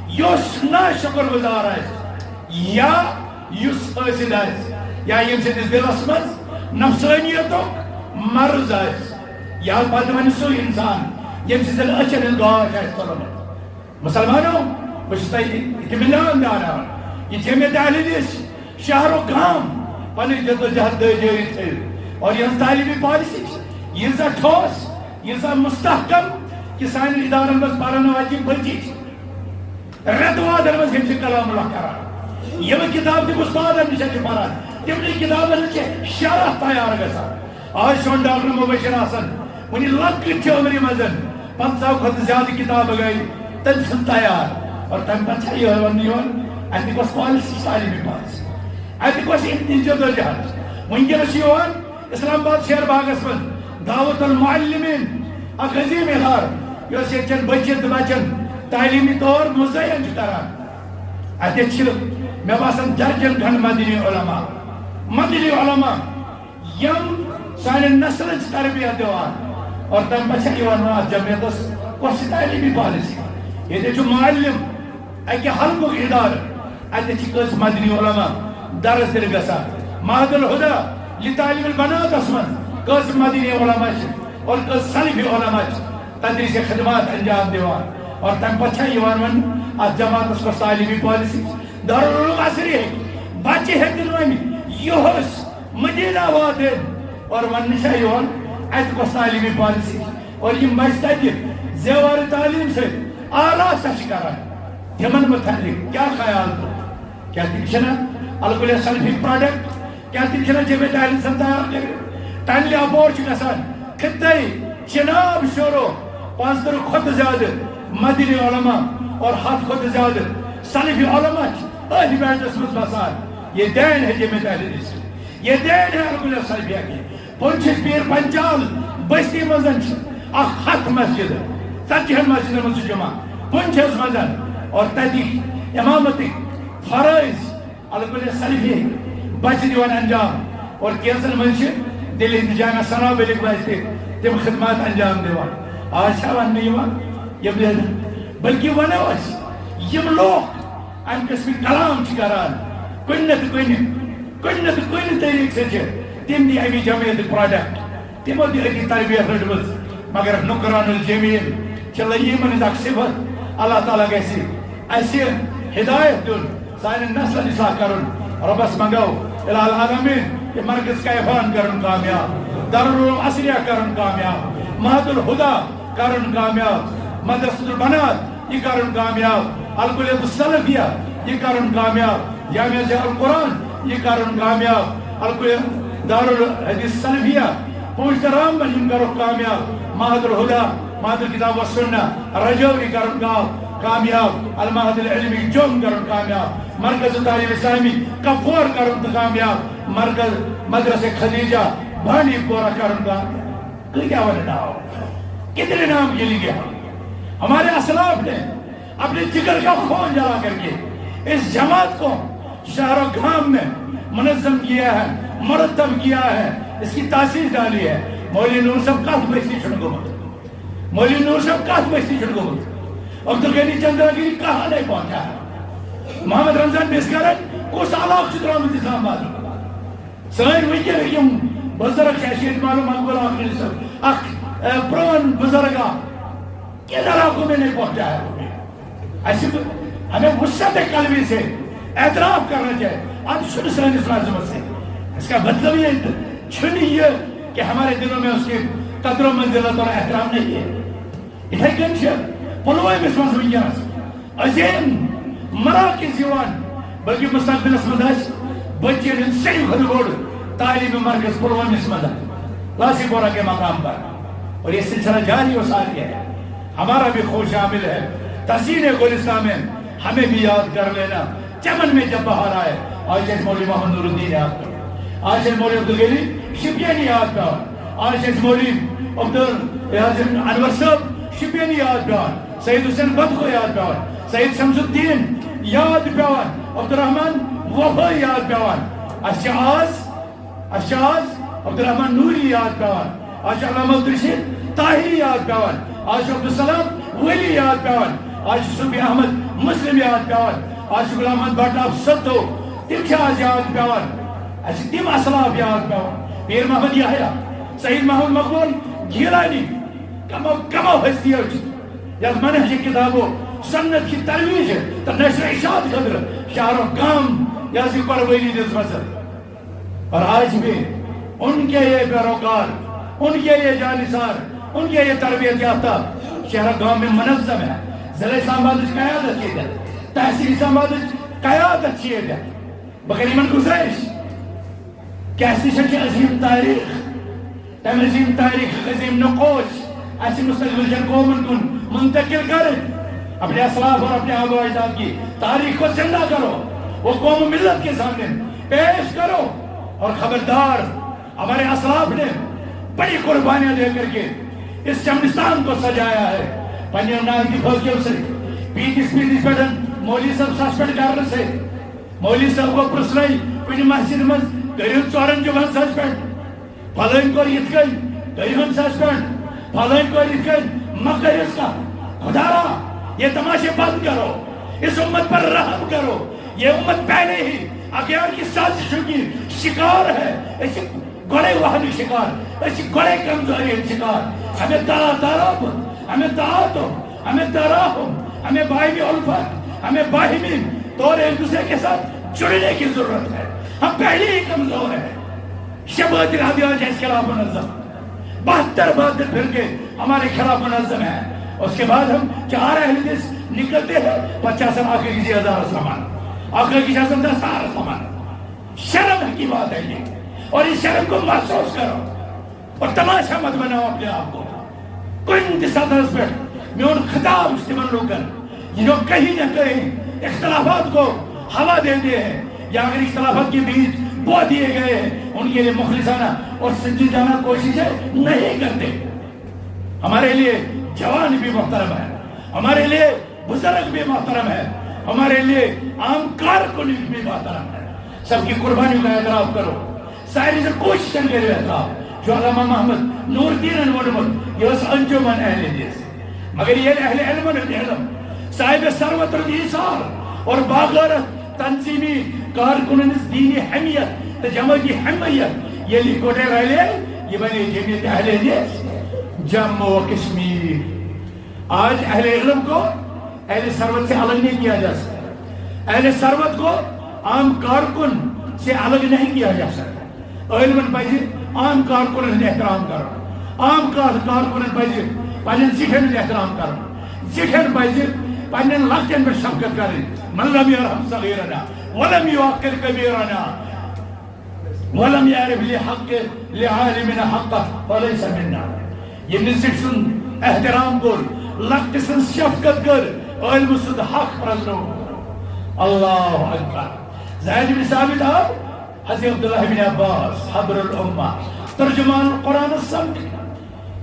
یُس ناشُکر گُزار آسہِ یا یُس حٲسد آسہِ یا ییٚمہِ سٕنٛدِس دِلس منٛز نفسٲنیتُک مرض آسہِ، یا پتہٕ ونہِ سُے انسان ییٚمہِ سٕنٛدٮ۪ن أچھن ہٕنٛز گاش آسہِ ژٔلمٕژ۔ مسلمانو، بہٕ چھُس تۄہہِ اطمینان دیاناوان، یہِ جمعیت اہل حدیث چھِ شہر و گام پنٕنۍ جدوجہد دٲ جٲری تھٲوِتھ۔ اور یِہٕنٛز تعلیمی پالیسی چھِ ییٖژاہ ٹھوس، ییٖژاہ مستحکم کہِ سانٮ۪ن ادارن منٛز پرن واجِنۍ بچی چھِ رٮ۪تہٕ وادن منٛز حفظ کلام اللہ کران۔ یِم کتاب تِم استادن نِش چھِ پران، تِمنٕے کتابن ہٕنٛز چھِ شرح تیار گژھان۔ آز چھُ ڈاکٹر مبشر آسان، وُنہِ لۄکٕٹۍ چھِ عمرِ منٛز پنٛژاہ کھۄتہٕ زیادٕ کتابہٕ گٔے تٔمۍ سٕنٛز تیار۔ اور تَمہِ پتہٕ چھا یِہوٚے وننہٕ یِوان، اَتہِ کۄس پالیسی چھِ تعلیٖمی پالیسی؟ اَتہِ کۄس اِنتِظ جدوجہد چھِ؟ وٕنکیٚنَس چھِ یِوان اسلام آباد شیر باغس منٛز دعوت المعلمین، اکھ عظیٖم ادارٕ یۄس ییٚتہِ چٮ۪ن بٔچِتھ تہٕ بچن تعلیٖمی طور مزین چھِ کران۔ اَتہِ چھِ، مےٚ باسان، درجن کھنٛڈ مدنی علماء، مدنی علماء یِم سانٮ۪ن نسلن چھِ تربیت دِوان۔ اور تَمہِ پتہٕ چھےٚ یِوان وَنان اَتھ جمعیتس کۄس چھِ تعلیٖمی پالیسی؟ ییٚتہِ چھُ معلم، اَکہِ حلقُک ادارٕ، اَتہِ چھِ کٔژ مدنی علماء درس دِنہِ گژھان۔ معہد الہدیٰ لطالب البناتس منٛز کٔژ مدنی علماء چھِ اور کٔژ سلفی علماء چھِ تدریس خدمات انجام دِوان۔ اور تَمہِ پتہٕ چھےٚ یِوان وَننہٕ اَتھ جماعتس کۄس تعلیٖمی پالیسی؟ دارالعلوم اثری ہیٚکہِ، بچہِ ہیٚکن وۄنۍ یُہُس مدینہ واتن اور وننہٕ چھا یِوان اَتہِ کۄس تعلیٖمی پالیسی چھِ؟ اور یِم بچہِ تَتہِ زیوار تعلیٖم سۭتۍ آراستہ چھِ کران، تِمن متعلق کیٛاہ خیال تُل؟ کیٛاہ تِم چھِنہٕ الکُلِ سلفی پروڈکٹ؟ کیٛاہ تِم چھِنہٕ جمعیت اہل سنت تیار کٔرِتھ؟ تَمہِ اپور چھُ گژھان خطے چناب شروع، پانٛژترٕٛہ کھۄتہٕ زیادٕ مدنی علماء اور ہتھ کھۄتہٕ زیادٕ سلفی علماء چھِ أتھۍ بیٹس منٛز بسان۔ یہ دین ہے جمعیت اہل حدیث، یہ دین ہے الکُلِ سلفیہ کی۔ پُنچھ پیر پنچال بستی منٛز چھِ اکھ ہتھ مسجد، ژتجی ہن مسجدن منٛز چھُ جمعہ پُنچھس منٛز۔ اور تتہِ امامتٕکۍ فرٲیض الکُلِ سلفی بچہِ دِوان انجام۔ اور کینٛژن منٛز چھِ دِلہِ ہٕنٛدِ جامع ثنابلٕکۍ بچہِ تہِ تِم خدمات انجام دِوان۔ آز چھا وننہٕ یِوان یِم دِن؟ بلکہِ ونو أسۍ، یِم لوٗکھ امہِ قٕسمٕکۍ کلام چھِ کران، کُنہِ نتہٕ کُنہِ، کُنہِ نتہٕ کُنہِ طریقہٕ سۭتۍ چھِ تِم تہِ امی جمعیتٕکۍ پروڈکٹ۔ تِمو تہِ أتی تربیت رٔٹمٕژ، مگر نکران الجمیل چھِ لئیمن ہٕنٛز اکھ صفت۔ اللہ تعالیٰ گژھِ اسہِ ہدایت دیُن، سانٮ۪ن نسلن اصلاح کرُن۔ رۄبس منٛگو الہ العالمین یہِ مرکز کیفان کرُن کامیاب، دارالعلوم اصلیہ کرُن کامیاب، معہد الہدیٰ کرُن کامیاب، مدرسۃ البنات یہِ کرُن کامیاب، الکلیۃ السلفیہ یہِ کرُن کامیاب، جامعہ ضیاء القرآن یہِ کرُن کامیاب، الکلیۃ دارالحدیث سلفیہ پونچھ تہٕ رامبن یِم کرُکھ کامیاب، معہد الہدیٰ، معہد الکتاب والسنہ رجوری کرُن کا-، کامیاب، المعہد العلمی جوم کرُن کامیاب، مرکز تعلیم اسلامی کپوور کرُن تہٕ کامیاب، مرکز مدرسہ خدیجہ بانڈی پورہ کرُن کامیاب۔ کۭتیٛاہ وَنہٕ ناو؟ کتنے نام گِنیں گے ہم؟ ہمارے اسلاف نے اپنے جگر کا خون جلا کر کے اس جماعت کو شہر و گام میں منظم کیا ہے، مرتب کیا ہے، اس کی تاسیس ڈالی ہے۔ مولوی نور صٲب کتھ بستی چھُنہٕ گوٚمُت؟ مولوی نور صٲب کتھ بستی چھُنہٕ گوٚمُت؟ عبدالغنی چندراگیری کہاں نہیں پہنچا ہے؟ محمد رمضان بسکرن کُس علاقہٕ چھُ درٛامُت اسلام آباد؟ سٲنۍ وٕنکیٚنٕکۍ یِم بُزرگ چھِ، اَسہِ چھِ ییٚتہِ معلوم مقبول آخری صٲب، اکھ، اے، پرٛون بُزرگ اکھ، کن علاقوں میں نہیں پہنچا ہے وہ بھی۔ اَسہِ، ہمیں وسعت قلبی سے اعتراف کرنا چاہیے، اتھ چھُنہٕ سٲنِس لازمس سۭتۍ۔ اس کا مطلب یہ چھُنہٕ یہِ کہ ہمارے دلوں میں اس کی قدر و منزلت اور احترام نہیں ہے۔ یِتھَے کٔنۍ چھِ پُلوٲمِس منٛز وٕنکیٚنَس عظیٖم مراکز یِوان، بلکہِ مستقبلَس منٛز آسہِ بٔچِیَن ہُنٛد ساروی کھۄتہٕ بوٚڑ تعلیٖمی مرکز پُلوٲمِس منٛز، لاسی پورہ کے مقام پر۔ اور یہ سلسلہ جاری و ساری ہے۔ ہمارا بھی خوش عامل ہے تحسین گلستان میں، ہمیں بھی یاد کر لینا۔ چمن میں جب بہار آئے، آج شیخ مولوی محمد نور الدین یاد کرو، آج شیخ مولوی عبدالغنی شپینی یاد کرو، آج شیخ مولوی عبدال انور صاحب شپینی یاد کرو، سید حسین بد کو یاد کرو، سید شمس الدین یاد کرو، عبدالرحمان وفا یاد کرو۔ اچھا آج اَسہِ چھِ آز عبدالرحمان نوری یاد پٮ۪وان، آز چھُ علامہ عبدالرشید طاہری یاد پٮ۪وان، آز چھُ عبدالسلام ولی یاد پٮ۪وان، آز چھُ صوفی احمد مسلم یاد پٮ۪وان، آز چھُ غلام محمد بٹ آف ستو، تِم چھِ آز یاد پٮ۪وان۔ اَسہِ چھِ تِم اسلاف یاد پٮ۪وان، پیر محمد یحییٰ، سید محمد مقبول گیلانی، کمو کمو ہستیو چھِ یَتھ منہج کتابو سنت کی ترویج تہٕ نشر اشاعت خٲطرٕ شہر و گام یہِ حظ یہِ قربٲنی دِژمٕژ۔ اور آج بھی ان کے یہ پیروکار، ان کے یہ جانثار، ان کے یہ تربیت یافتہ شہر گام میں منظم ہے۔ ضلع اسلام آباد کی قیادت کی ہے، تحصیل اسلام آباد کی قیادت کی ہے۔ بغیر ایمان گزارش کیسی شکی عظیم تاریخ، تم عظیم تاریخ، عظیم نقوش، ایسی مستقبل جن قومن کن منتقل کریں۔ اپنے اسلاف اور اپنے آبا اجداد کی تاریخ کو زندہ کرو، وہ قوم و ملت کے سامنے پیش کرو۔ اور خبردار، ہمارے اسلاف نے بڑی قربانیاں دے کر کے اس چمنستان کو سجایا ہے۔ پنجاب ناز کی فوجیوں سے پیتس پیتس پیٹن مولوی صاحب سسپینڈ کرنے سے، مولوی صاحب کو پرسنل کن مسجد من کریو ژورن جمعن سسپینڈ، فلٲنۍ کوٚر یِتھ کٔنۍ، کٔرِہُن سسپینڈ، فلٲنۍ کوٚر یِتھ کٔنۍ، مہ کٔرِس کانٛہہ۔ خدا را، یہ تماشے بند کرو، اس امت پر رحم کرو۔ یہ امت پہلے ہی اغیار کی سازشوں کی شکار ہے۔ اس گڑے وہمی شکار، اس گڑے کمزوری شکار۔ ہمیں تا تعارف، ہمیں تعاطف، ہمیں تراحم، ہمیں باہمی الفت، ہمیں باہمی طور ایک دوسرے کے ساتھ جڑنے کی ضرورت ہے۔ ہم پہلے ہی کمزور ہیں۔ شبہت الحدیث جس خلاف منظم، بہتر بہتر فرقے ہمارے خلاف منظم ہیں۔ اس کے بعد ہم چار اہل حدیث نکلتے ہیں، پچاس ہم آخر کسی ہزار سامان، آخر کسی ہزار دس ہزار سامان۔ شرم کی بات ہے یہ، اور اس شرم کو محسوس کرو اور تماشا مت بناؤ اپنے آپ کو۔ کُنہِ تہِ سطحس پٮ۪ٹھ میون خطاب چھُ تِمن لوٗکن، یِم کہیں نہ کہیں اختلافات کو ہوا دیتے ہیں یا اگر اختلافات کے بیچ بو دیے گئے ہیں، ان کے لیے مخلصانہ اور سنجیدانہ کوششیں نہیں کرتے۔ ہمارے لیے جوان بھی محترم ہے، ہمارے لیے بزرگ بھی محترم ہے، ہمارے لیے عام کارکن بھی محترم ہے۔ سب کی قربانیوں کا اعتراف کرو، ساری سے کوشش کر کے اعتراف جو علامہ محمد نور الدین نے ووٚنمُت، یہ اوس انجمن اہل حدیث۔ مگر یہ اہل علم ہُنٛد علم، صاحب ثروت الایثار اور باغارت تنظیمی کارکنن ہٕنٛز دینی اہمیت تہٕ جمٲعتی حمیت ییٚلہِ یِکوٹے رلے، یہ بنے جمعیت اہل حدیث جموں و کشمیر۔ آج اہل علم کو اہل ثروت سے الگ نہیں کیا جا سکتا، اہل ثروت کو عام کارکن سے الگ نہیں کیا جا سکتا۔ علمن پزِ عام کارکنن ہُنٛد احترام کرُن، عام کار کارکنن پزِ پننٮ۪ن زِٹھٮ۪ن ہُنٛد احترام کرُن، زِٹھٮ۪ن پزِ پننٮ۪ن لۄکٹٮ۪ن پٮ۪ٹھ شفقت کرٕنۍ۔ من لم یرحم صغیرنا ولم یوقر کبیرنا ولم یعرف لحق لعالمنا حقہ فلیس منا۔ ییٚمۍ نہٕ زِٹھِ سُنٛد احترام کوٚر، لۄکٹہِ سٕنٛز شفقت کٔر، عٲلمہٕ سُنٛد حق پرزنوو۔ اللہ اکبر۔ زید بن ثابت آو، حضرت عبداللہ بن عباس حبر الامہ، ترجمان القرآن سمکھ۔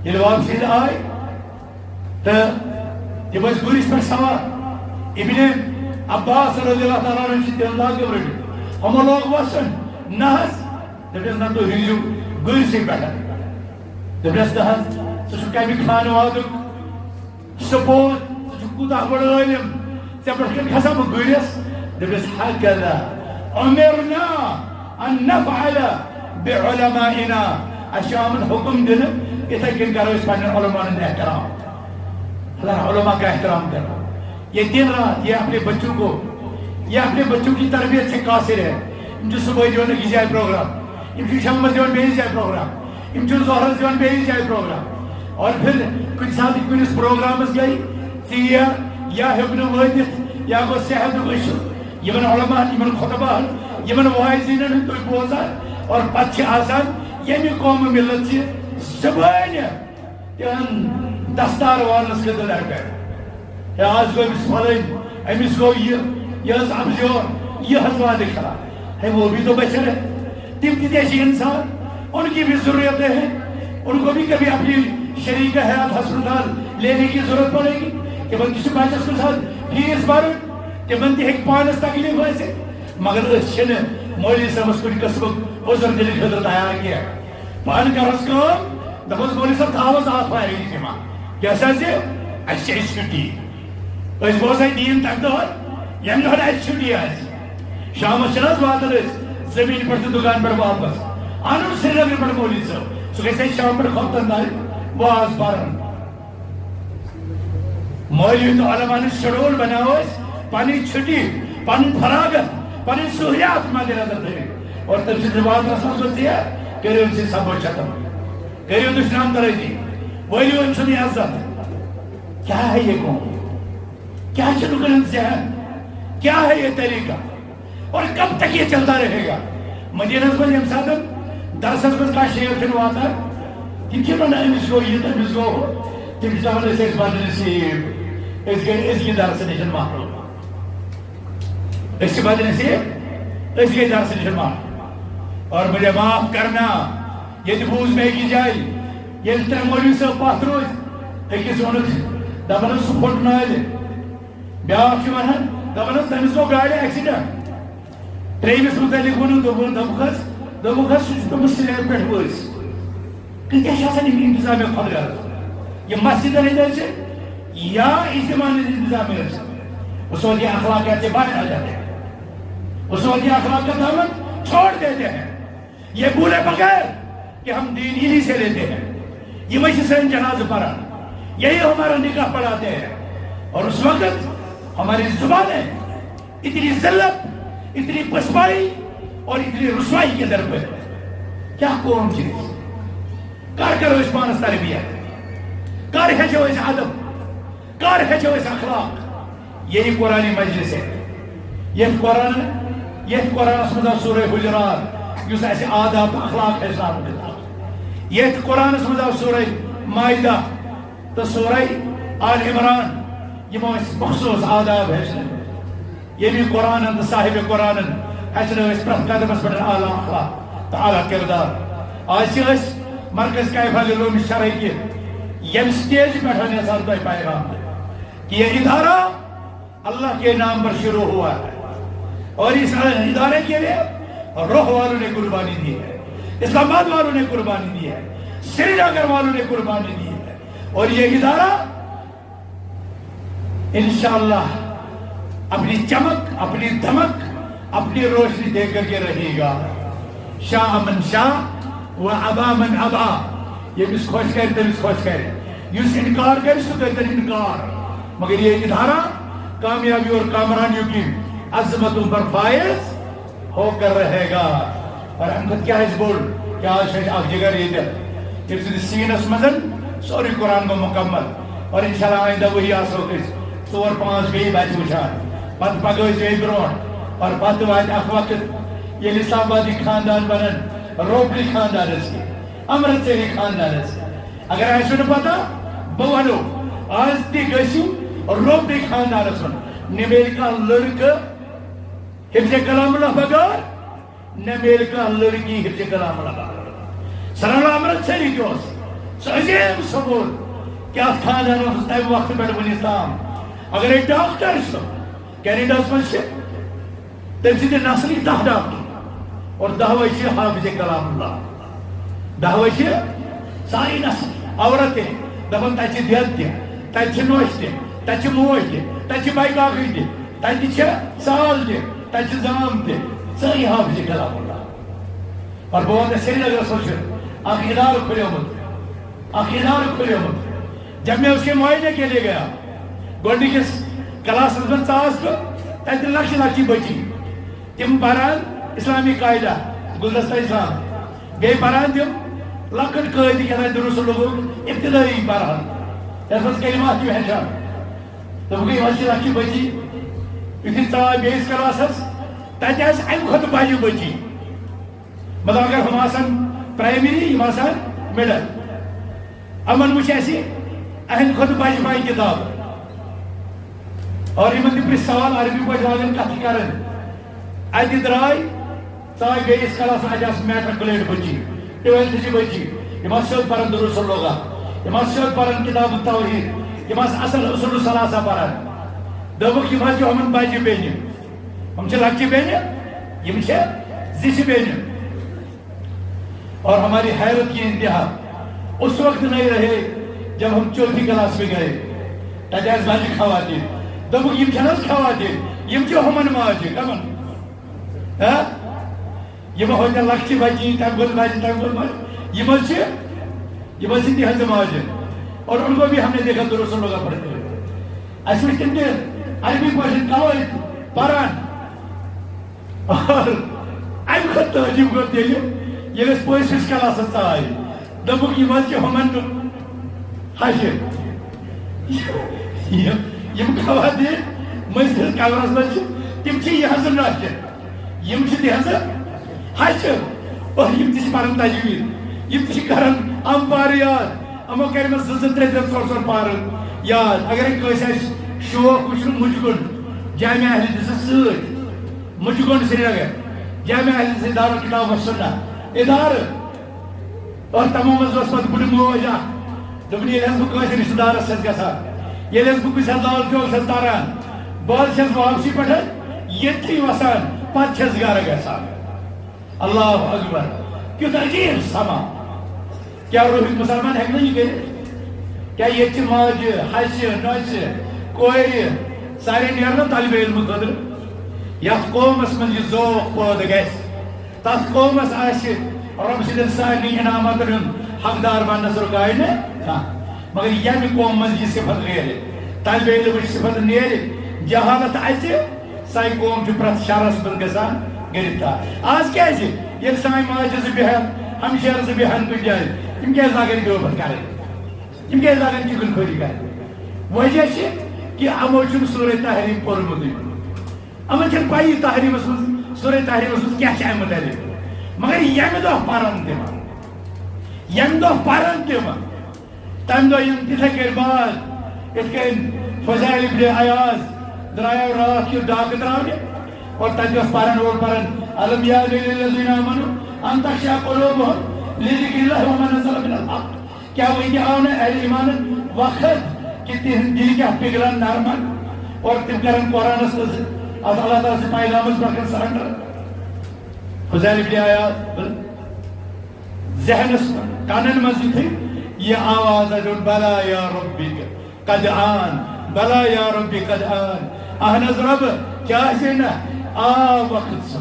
ییٚلہِ واپس ییٚلہِ آے، تہٕ تِم ٲسۍ گُرِس پٮ۪ٹھ سوار۔ ابن عباس رضی اللہ تعالیٰ عنہ چھِ تِم لاگِو رٔٹِتھ۔ یِمو لوگ وَسُن، نہ حظ۔ دوٚپنَس، نہ، تُہۍ ہیٚیِو گُرِسٕے پٮ۪ٹھ۔ دوٚپنَس، نہ حظ، ژٕ چھُکھ کَمہِ خانوادُک سپوت، ژٕ چھُکھ کوٗتاہ بوٚڑ عٲلِم، ژےٚ پٮ۪ٹھ کَتہِ کھسا بہٕ گُرِس؟ دوٚپنَس، ہکذا امرنا ان نفعل بعلمائنا، اَسہِ چھُ آمُت حُکُم دِنہٕ، یِتھَے کٔنۍ کَرو أسۍ پنٛنٮ۪ن علماءن ہُنٛد احترام۔ اللہ علماء کا احترام کرو۔ یہ دن رات یہ اپنے بچوں کو، یہ اپنے بچوں کی تربیت سے قاصر ہے۔ یِم چھِ صُبحٲے دِوان أکِس جایہِ پروگرام، یِم چھِ شامَس دِوان بیٚیِس جایہِ پروگرام، یِم چھِ ظۄہرَس دِوان بیٚیِس جایہِ پروگرام۔ اور پھر کُنہِ ساتہٕ کُنِس پروگرامَس گٔے ژیر یا ہیوٚک نہٕ وٲتِتھ یا گوٚو صحتُک issue، یِمَن علماءن، یِمَن خطباہَن، یِمَن واعظیٖنَن ہُنٛد تُہۍ بوزان، اور پَتہٕ چھِ آسان ییٚمہِ قومہٕ مِلت چھِ زبٲنۍ تِمن دستار والنس خٲطرٕ لڑکہٕ۔ ہے، آز گوٚو أمِس فلٲنۍ، أمِس گوٚو یہِ، یہِ حظ ابزیور، یہِ حظ وعدٕ خلاف۔ ہے، وہ بھی تو بشر ہے، تِم تہِ چھِ انسان، ان کی بھی ضرورت ہے، ان کو بھی کبھی اپنی شریک حیات ہسپتال لینے کی ضرورت پڑے گی۔ تِمن تہِ چھُ بچس کُنہِ ساتہٕ فیس برُن، تِمن تہِ ہیٚکہِ پانس تکلیف ٲسِتھ، مگر أسۍ چھِنہٕ مولوی صٲبس کُنہِ قٕسمُک عذر دِنہٕ خٲطرٕ تیار کینٛہہ۔ پانہٕ کروس کٲم، دپوس، مولوی صٲب، تھاوس آتھوارِ یہِ جمعہ۔ کیٛاہ سا زِ اَسہِ چھِ، اَسہِ چھُٹی۔ أسۍ بوزو دیٖن تَمہِ دۄہ، ییٚمہِ دۄہ نہٕ اَسہِ چھُٹی آسہِ۔ شامس چھِنہٕ حظ واتان أسۍ زٔمیٖن پٮ۪ٹھ تہٕ دُکان پٮ۪ٹھ واپس۔ اَنُن سرینگرٕ پٮ۪ٹھ مولوی صٲب، سُہ گژھِ اَسہِ شام پٮ۪ٹھ خۄفتن تانۍ واز پَرُن۔ مولوی تہٕ علماء ہٕنٛز شیڈول بناوو أسۍ، پنٕنۍ چھُٹی، پنُن فراغت، پنٕنۍ سہولیات مد نظر تھٲوِتھ۔ اور تٔمۍ سٕنٛدِس واتنس منٛز گوٚژھ یہِ، کٔرِو أمۍ سٕنٛدۍ سب و شتم، کٔرِو دُشنام درٲزی، وٲلِو أمۍ سُنٛد یہِ عزت۔ کیا ہے یہ قوم؟ کیا چھُ لُکن ہُنٛد ذہن؟ کیا ہے یہ طریقہ؟ اور کب تک یہ چلتا رہے گا؟ مدینس منٛز ییٚمہِ ساتہٕ درسس منٛز کانٛہہ شیخ چھُنہٕ واتان، تِم چھِ ونان، أمِس گوٚو یہِ تہٕ أمِس گوٚو ہُہ۔ تِم چھِ دپان، أسۍ ٲسۍ بدنصیٖب، أسۍ گٔے أزکہِ درسہٕ نِش محروم۔ أسۍ چھِ بدنصیٖب، أسۍ گٔے درسہٕ نِش محروم۔ اور مجھے معاف کرنا، ییٚتہِ بوٗز مےٚ أکِس جایہِ، ییٚلہِ ترٛےٚ مولوی صٲب پتھ روٗدۍ، أکِس ووٚنُکھ، دپان اوس، سُہ پھوٚٹ نالہِ۔ بیٛاکھ چھُ وَنان، دَپان حظ، تٔمِس گوٚو گاڑِ accident۔ ترٛیٚیِمِس مُتعلِق ووٚنُن، دوٚپُن، دوٚپُکھ حظ، دوٚپُکھ حظ، سُہ چھُ پیوٚمُت slab پٮ۪ٹھ ؤسۍ۔ کۭتیٛاہ چھِ آسان یِم انتظامیہ خۄد غرض؟ یِم مسجدن ہٕنٛدۍ ٲسِن یا اجتماعن ہٕنٛدۍ انتظامیہ ٲسِن، اصولی اخلاقیات سے باہر آ جاتے ہیں۔ اصولی اخلاق کا دامن چھوڑ دیتے ہیں۔ یہ بھولے بغیر کہ ہم دین انہی سے لیتے ہیں، یہی سے سن جنازہ پڑھا، یہی ہمارا نکاح پڑھاتے ہیں۔ اور اس وقت ہماری زبانیں اتنی ذلت، اتنی پسپائی اور اتنی رسوائی کے در پہ۔ کیا قوم چیز؟ کر کرو اس پانس تربیت؟ کر ہیچو اس ادب؟ کر ہیچو اس اخلاق؟ یہی قرآن مجلس ہے۔ یتھ قرآن، یتھ قرآنس منٛز آو سورہ حجرات، یُس اسہِ آداب تہٕ اخلاق ہیٚچھناونُک کتاب۔ یتھ قرآنس منٛز آو سورہ مائدہ تہٕ سورہ آل عمران، یِمو اسہِ مخصوص آداب ہیٚچھنٲوۍ۔ ییٚمہِ قرآنن تہٕ صاحب قرآنن ہیٚچھنٲو اسہِ پرٛٮ۪تھ قدمس پٮ۪ٹھ اعلیٰ اخلاق تہٕ اعلیٰ کردار۔ آز چھِ أسۍ مرکز کیفہ لعلوم شرعی کہِ ییٚمہِ stage پٮ۪ٹھ یژھان تۄہہِ پیغام دیُن کہ یہ ادارہ اللہ کے نام پر شروع ہوا ہے اور اس ادارے کے لیے روہ والوں نے قربانی دی ہے، اسلام آباد والوں نے قربانی دی ہے، سری نگر والوں نے قربانی دی ہے اور یہ ادارہ انشاءاللہ اپنی چمک، اپنی دمک، اپنی روشنی دے کر کے رہے گا۔ شاہ من شاہ و ابا من ابا۔ ییٚمِس خۄش کرِ، تٔمِس خۄش کرِ۔ یُس انکار کرِ، سُہ کٔرۍتن انکار۔ مگر یہ ادارہ کامیابی اور کامرانیوں کی عظمتوں پر فائز ہو کر رہے گا۔ اور امہِ کھۄتہٕ کیٛاہ آسہِ بوٚڑ؟ کیٛاہ آسہِ اَسہِ اکھ جگر ییٚتٮ۪تھ؟ تٔمۍ سٕنٛدِس سیٖنس منٛز سورُے قرآن گوٚو مکمل۔ اور انشاءاللہ آیندہ وہی آسو أسۍ ژور پانٛژھ بیٚیہِ بچہِ وٕچھان۔ پتہٕ پکو أسۍ بیٚیہِ برونٛٹھ۔ اور پتہٕ واتہِ اکھ وقت ییٚلہِ اسلام آبادٕکۍ خاندان بنن روپڑی خاندانس سۭتۍ، امرتسری خاندانس سۭتۍ۔ اگر آسہِ نہٕ پتہ، بہٕ ونو، آز تہِ گٔژھِو روپڑی خاندانس منٛز۔ نہ میلہِ کانٛہہ لڑکہٕ حفظ کلام اللہ بغٲر، نہ میلہِ کانٛہہ لڑکی حفظ کلام اللہ بغٲر۔ سر امرتسری تہِ اوس سُہ عظیٖم ثبوت کہ اتھ خاندانس اوس تمہِ وقتہٕ پٮ۪ٹھ وُنیُس تام۔ اگر أسۍ ڈاکٹر چھِ، کینیڈاہس منٛز چھِ، تٔمۍ سٕنٛدِ نسلٕکۍ دَہ ڈاکٹر اور دَہوَے چھِ حافظ کلام اللہ۔ دَہوَے چھِ ساری نسل عورت تہِ، دَپان تَتہِ چھِ دٮ۪د تہِ، تَتہِ چھِ نۄش تہِ، تَتہِ چھِ موج تہِ، تَتہِ چھِ بایکاکٕے تہِ، تَتہِ چھِ سال تہِ، تَتہِ چھِ زام تہِ، سٲری حافظ کلام اللہ۔ اور بہٕ وَنہٕ سرینگرَس منٛز چھُ اکھ ادارٕ کھُلیومُت، اکھ ادارٕ کھُلیومُت۔ جب میں اس کے معائنے کے لیے گیا، گۄڈٕنِکِس کلاسس منٛز ژاس بہٕ، تَتہِ لۄکچہِ لۄکچہِ بچی، تِم پران اسلامی قاعدہ، گلدستہ اسلام، بیٚیہِ پران تِم لۄکٕٹ قٲعدٕ کیٛاہ تام دروس العقول ابتدٲیی پران، یتھ منٛز کلمات چھِ ہیٚچھان۔ دوٚپُکھ، یہِ حظ چھِ لۄکچہِ بچی، یُتھُے ژاے بیٚیِس کلاسس، تتہِ آسہِ امہِ کھۄتہٕ بجہِ بچی۔ مطلب، اگر ہُم آسن پرائمری، یِم آسن مڈل۔ یِمن وٕچھ اَسہِ اہندِ کھۄتہٕ بجہِ پہن کِتاب۔ اور یِمن تہِ پرٛژھ سوال، عربی پٲٹھۍ لاگن کتھٕ کرٕنۍ۔ اتہِ درٛاے، ژاے بیٚیِس کلاسس، اتہِ آسہٕ میٹرکولیٹ بچی، ٹویلتھٕچہِ بچی، یِم آسہٕ سیوٚد پران دروس اللغہ، یِم آسہٕ سیوٚد پران کتاب التوحید، یِم آسہٕ اصل اصول الثلاثہ پران۔ دوٚپُکھ، یِم حظ چھِ یِمن بجہِ بیٚنہِ، یِم چھِ لۄکچہِ بیٚنہِ، یِم چھِ زِ چھِ بیٚنہِ۔ اور ہماری حیرت کی انتہا اس وقت نہیں رہے جب ہم چوتھی کلاس میں گئے۔ تتہِ آسہٕ بجہِ خواتین۔ دوٚپُکھ، یِم چھَنہٕ حظ خواتین، یِم چھِ ہُمن ماجہِ، کمن؟ ہا؟ یِم ہوتہِ لۄکچہِ بچی، تَمہِ کھۄتہٕ بجہِ، تَمہِ کھۄتہٕ بجہِ۔ یِم حظ چھِ، یِم حظ چھِ تِہنٛزٕ ماجہِ۔ اور ان کو بھی ہم نے دیکھا دروس اللغہ پڑھتے ہوئے۔ اَسہِ وٕچھ تِم تہِ عربی پٲٹھۍ قواعد پران۔ اور اَمہِ کھۄتہٕ تعجب گوٚو تیٚلہِ، ییٚلہِ أسۍ پٲنٛژمِس کلاسس ژاے، دوٚپُکھ، یِم حظ چھِ ہُمن ہشہِ۔ یِم، یِم خواتین مٔنٛزِمِس کمرس منٛز چھِ، تِم چھِ یِہٕنٛزٕ نۄشہِ۔ یِم چھِ تِہٕنٛزٕ ہشہِ۔ اور یِم تہِ چھِ پران تجوید، یِم تہِ چھِ کران اَمہٕ پارٕ یاد۔ یِمو کَرِ مےٚ زٕ زٕ، ترٛےٚ ترٛےٚ، ژور ژور پارٕ یاد۔ اگرے کٲنٛسہِ آسہِ شوق وٕچھُن مُجہِ گُنٛڈ، جامع اہل حدیثس سۭتۍ، مُجہِ گُنٛڈ سرینگر، جامع اہل حدیث دارالکتاب و سنہ ادارٕ۔ اور تِمو منٛز اوس پتہٕ بُڈٕ موج اکھ۔ دوٚپُن، ییٚلہِ حظ بہٕ کٲنٛسہِ رشتہٕ دارس سۭتۍ گژھٕ ہا، ییٚلہِ حظ بہٕ کُنہِ ساتہٕ لال چوک چھَس تران، بہٕ حظ چھَس واپسی پٮ۪ٹھ ییٚتھی وسان، پتہٕ چھَس گرٕ گژھان۔ اللہ اکبر۔ کیُتھ عجیب سما۔ کیا روحک مسلمان ہیٚکہِ نہٕ یہِ کٔرِتھ؟ کیا ییٚتہِ چھِ ماجہِ، ہشہِ، نۄشہِ، کورِ، سارے نیرن طالب علم خٲطرٕ؟ یتھ قومس منٛز یہِ ذوق پٲدٕ گژھِ، تتھ قومس آسہِ رۄب سٕنٛدٮ۪ن سارنٕے انعاماتن ہُنٛد حقدار بننس رُکاے نہٕ کانٛہہ۔ مگر ییٚمہِ قومہٕ منٛز یہِ صفت نیرِ، طالب علمٕچ صفت نیرِ، جہالت اژِ، سۄے قوم چھِ پرٛٮ۪تھ شرس منٛز گژھان گرفتار۔ آز کیازِ؟ ییٚلہِ سانہِ ماجہِ زٕ بیٚہن، ہمشیرٕ زٕ بیٚہن کُنہِ جایہِ، یِم کیازِ لاگن غیبت کرٕنۍ؟ یِم کیازِ لاگن چُغل خوری کرٕنۍ؟ وجہ چھِ کہِ یِمو چھُنہٕ سورہ تحریم پوٚرمُتٕے۔ یِمن چھَنہٕ پَیی تحریمس منٛز، سورہ تحریمس منٛز کیٛاہ چھِ اَمہِ مُتعلِق۔ مگر ییٚمہِ دۄہ پَرن تِمن، ییٚمہِ دۄہ پَرن تِمن، تَمہِ دۄہ یِن تِتھَے کٔنۍ باز، یِتھ کٔنۍ فضیل ابن عیاض درٛایو راتھ کیُتھ ڈاکہٕ ترٛاونہِ، اور تَتہِ اوس پَرن وول پَران، "الم یعن للذین آمنوا ان تخشع قلوبہم لذکر اللہ وما نزل من الحق۔" کیا وۄنۍ تہِ آو نہٕ اہل ایمانن وقت کہِ تِہنٛد دِل کیٛاہ پِگلن نرمن اور تِم کرن قرآنس تہٕ اتھ اللہ تعالیٰ سٕنٛدِ پیغامس پٮ۪ٹھ کرن surrender؟ فضیل ابن عیاض ذہنس، کانن منٛز یُتھُے یہِ آواز آسہِ، دوٚپُن، "بلا یا ربی قد آن، بلا یا ربی قد آن"، اہن حظ رب، کیٛازِ نہٕ؟ آو وقت سُہ۔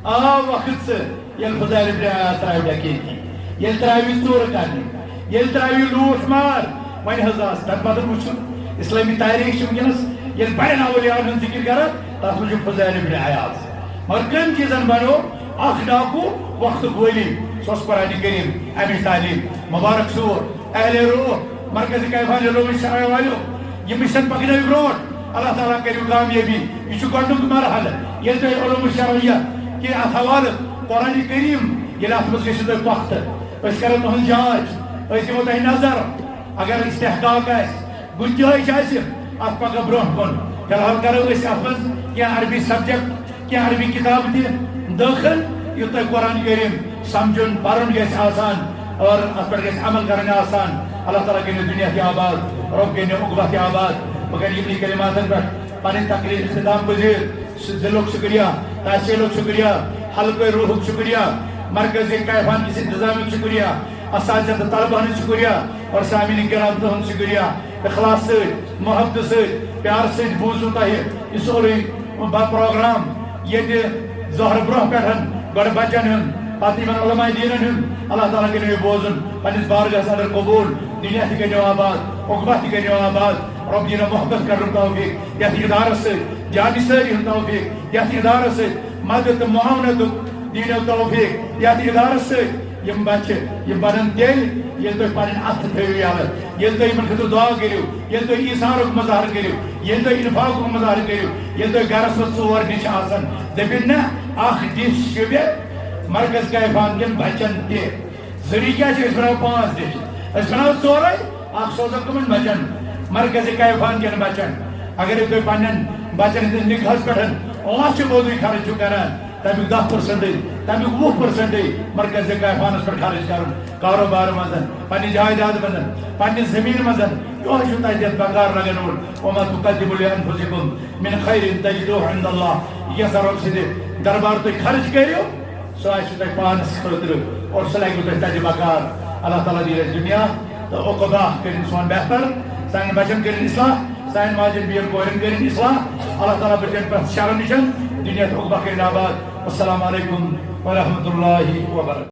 آو وقت سُہ، ییٚلہِ فضیل ابن عیاض ترٛاوِ ڈکیتی، ییٚلہِ ترٛاوِ ژوٗرٕ کرنہِ، ییٚلہِ ترٛاوِ لوٗٹھ مار۔ وۄنۍ حظ آس تَمہِ پتہٕ وٕچھُن، اسلٲمی تاریخ چھِ وٕنکیٚنَس ییٚلہِ بڑٮ۪ن اولیاءن ہُنٛد ذِکِر کران، تَتھ منٛز چھُ فضیل ابن عیاض۔ مگر کٔمۍ چیٖزن بنوو اکھ ڈاکوٗ وقتُک ولی؟ سُہ اوس قرآن کریم، اَمِچ تعلیٖم۔ مبارک چھُ اہل روح، مرکز کیفان علوم شرعیہ والو، یِم مِشن پکنٲوِو برونٛٹھ۔ اللہ تعالیٰ کٔرِو کامیٲبی۔ یہِ چھُ گۄڈٕنیُک مرحلہٕ۔ ییٚلہِ تۄہہِ علوم شرعیہ کہِ اَتھ حوالہٕ قرآن کریم، ییٚلہِ اَتھ منٛز گٔژھِو تُہۍ پۄختہٕ، أسۍ کرو تُہٕنٛز جانچ، أسۍ دِمو تۄہہِ نظر۔ اگر استحقاق آسہِ، گُنجٲیِش آسہِ، اَتھ پکو برونٛہہ کُن۔ فی الحال کرو أسۍ اَتھ منٛز کینٛہہ عربی subject، کینٛہہ عربی کتابہٕ تہِ دٲخل، یُتھ تۄہہِ قرآن کریم سمجھُن، پرُن گژھِ آسان اور اتھ پٮ۪ٹھ گژھِ عمل کرٕنۍ آسان۔ اللہ تعالیٰ کٔرِنۍ دُنیا تہِ آباد، رۄب کٔرِنۍ عقبہ تہِ آباد۔ بہٕ کرٕ یِمنٕے کلماتن پٮ۪ٹھ پنٕنۍ تقریر اختتام پذیر۔ س-، دلُک شکریہ، تحصیلُک شکریہ، حلقہٕ روحُک شکریہ، مرکز کیفان کِس انتظامیہُک شکریہ، اساتذہ تہٕ طلبہٕ ہُنٛد شکریہ اور سامعین کرام تُہُنٛد شکریہ۔ اخلاص سۭتۍ، محبتہٕ سۭتۍ، پیار سۭتۍ بوٗزوٕ تۄہہِ یہِ سورُے با-، پروگرام ییٚتہِ ظہر برونٛہہ پٮ۪ٹھ گۄڈٕ بچن ہُنٛد، پتہٕ یِمن علماء دیٖنن ہُنٛد۔ اللہ تعالیٰ کٔرِو یہِ بوزُن پننِس بارگاہس اندر قبول، دُنیا تہِ کٔرِو آباد، عقبہ تہِ کٔرِو آباد۔ رۄب دِیِن محبت کرنُک توفیق یتھ ادارس سۭتۍ، جانہِ سٲری ہُنٛد توفیق یتھ ادارس سۭتۍ، مدد تہٕ معاونتُک دِیِن توفیق یتھ ادارس سۭتۍ۔ یِم بچہِ، یِم بنن تیٚلہِ، ییٚلہِ تُہۍ پنٕنۍ اتھٕ تھٲیِو یَلہٕ، ییٚلہِ تُہۍ یِمن خٲطرٕ دعا کٔرِو، ییٚلہِ تُہۍ ایثارُک مظاہرٕ کٔرِو، ییٚلہِ تُہۍ انفاقُک مظاہرٕ کٔرِو، ییٚلہِ تُہۍ گرس منٛز ژور ڈِش آسن، دٔپِن نہ، اکھ ڈِش شوٗبہِ مرکز کیفان کٮ۪ن بچن تہِ۔ ضروٗری کیٛاہ چھِ أسۍ بناوو پانٛژھ ڈِش؟ أسۍ بناوو ژورے، اکھ سوزو تِمن بچن، مرکز کیفان کٮ۪ن بچن۔ اگر تُہۍ پننٮ۪ن بچن ہٕنٛدِس نکاحس پٮ۪ٹھ لچھ بوٚدُے خرٕچ چھِو کران، تمیُک دَہ پٔرسنٹٕے، تمیُک وُہ پٔرسنٹٕے مرکز کیفانس پٮ۪ٹھ خرٕچ کرُن، کاروبار منٛز، پننہِ جائیداد منٛز، پننہِ زٔمیٖن منٛز، یِہوٚے چھُ تۄہہِ دِتھ بکار لگن وول۔ وما تقدموا لانفسکم من خیر تجدوہ عند اللہ۔ یہِ ہسا رۄب سٕنٛدِ دربار تُہۍ خرٕچ کٔرِو، سُہ آسہِ تۄہہِ پانس خٲطرٕ اور سُہ لگہِ تۄہہِ تتہِ بکار۔ اللہ تعالیٰ دِیہِ اَسہِ دُنیا تہٕ عقبہ کٔرِن سون بہتر، سانٮ۪ن بچن کٔرِن اصلاح، سانٮ۪ن ماجن بیٚین کورٮ۪ن کٔرِن اصلاح۔ اللہ تعالیٰ بچٲیِن پرٛٮ۪تھ شرن نِش، دُنیا تہٕ عقبہ کٔرِن آباد۔ والسلام علیکم ورحمۃ اللہ وبرکاتہ۔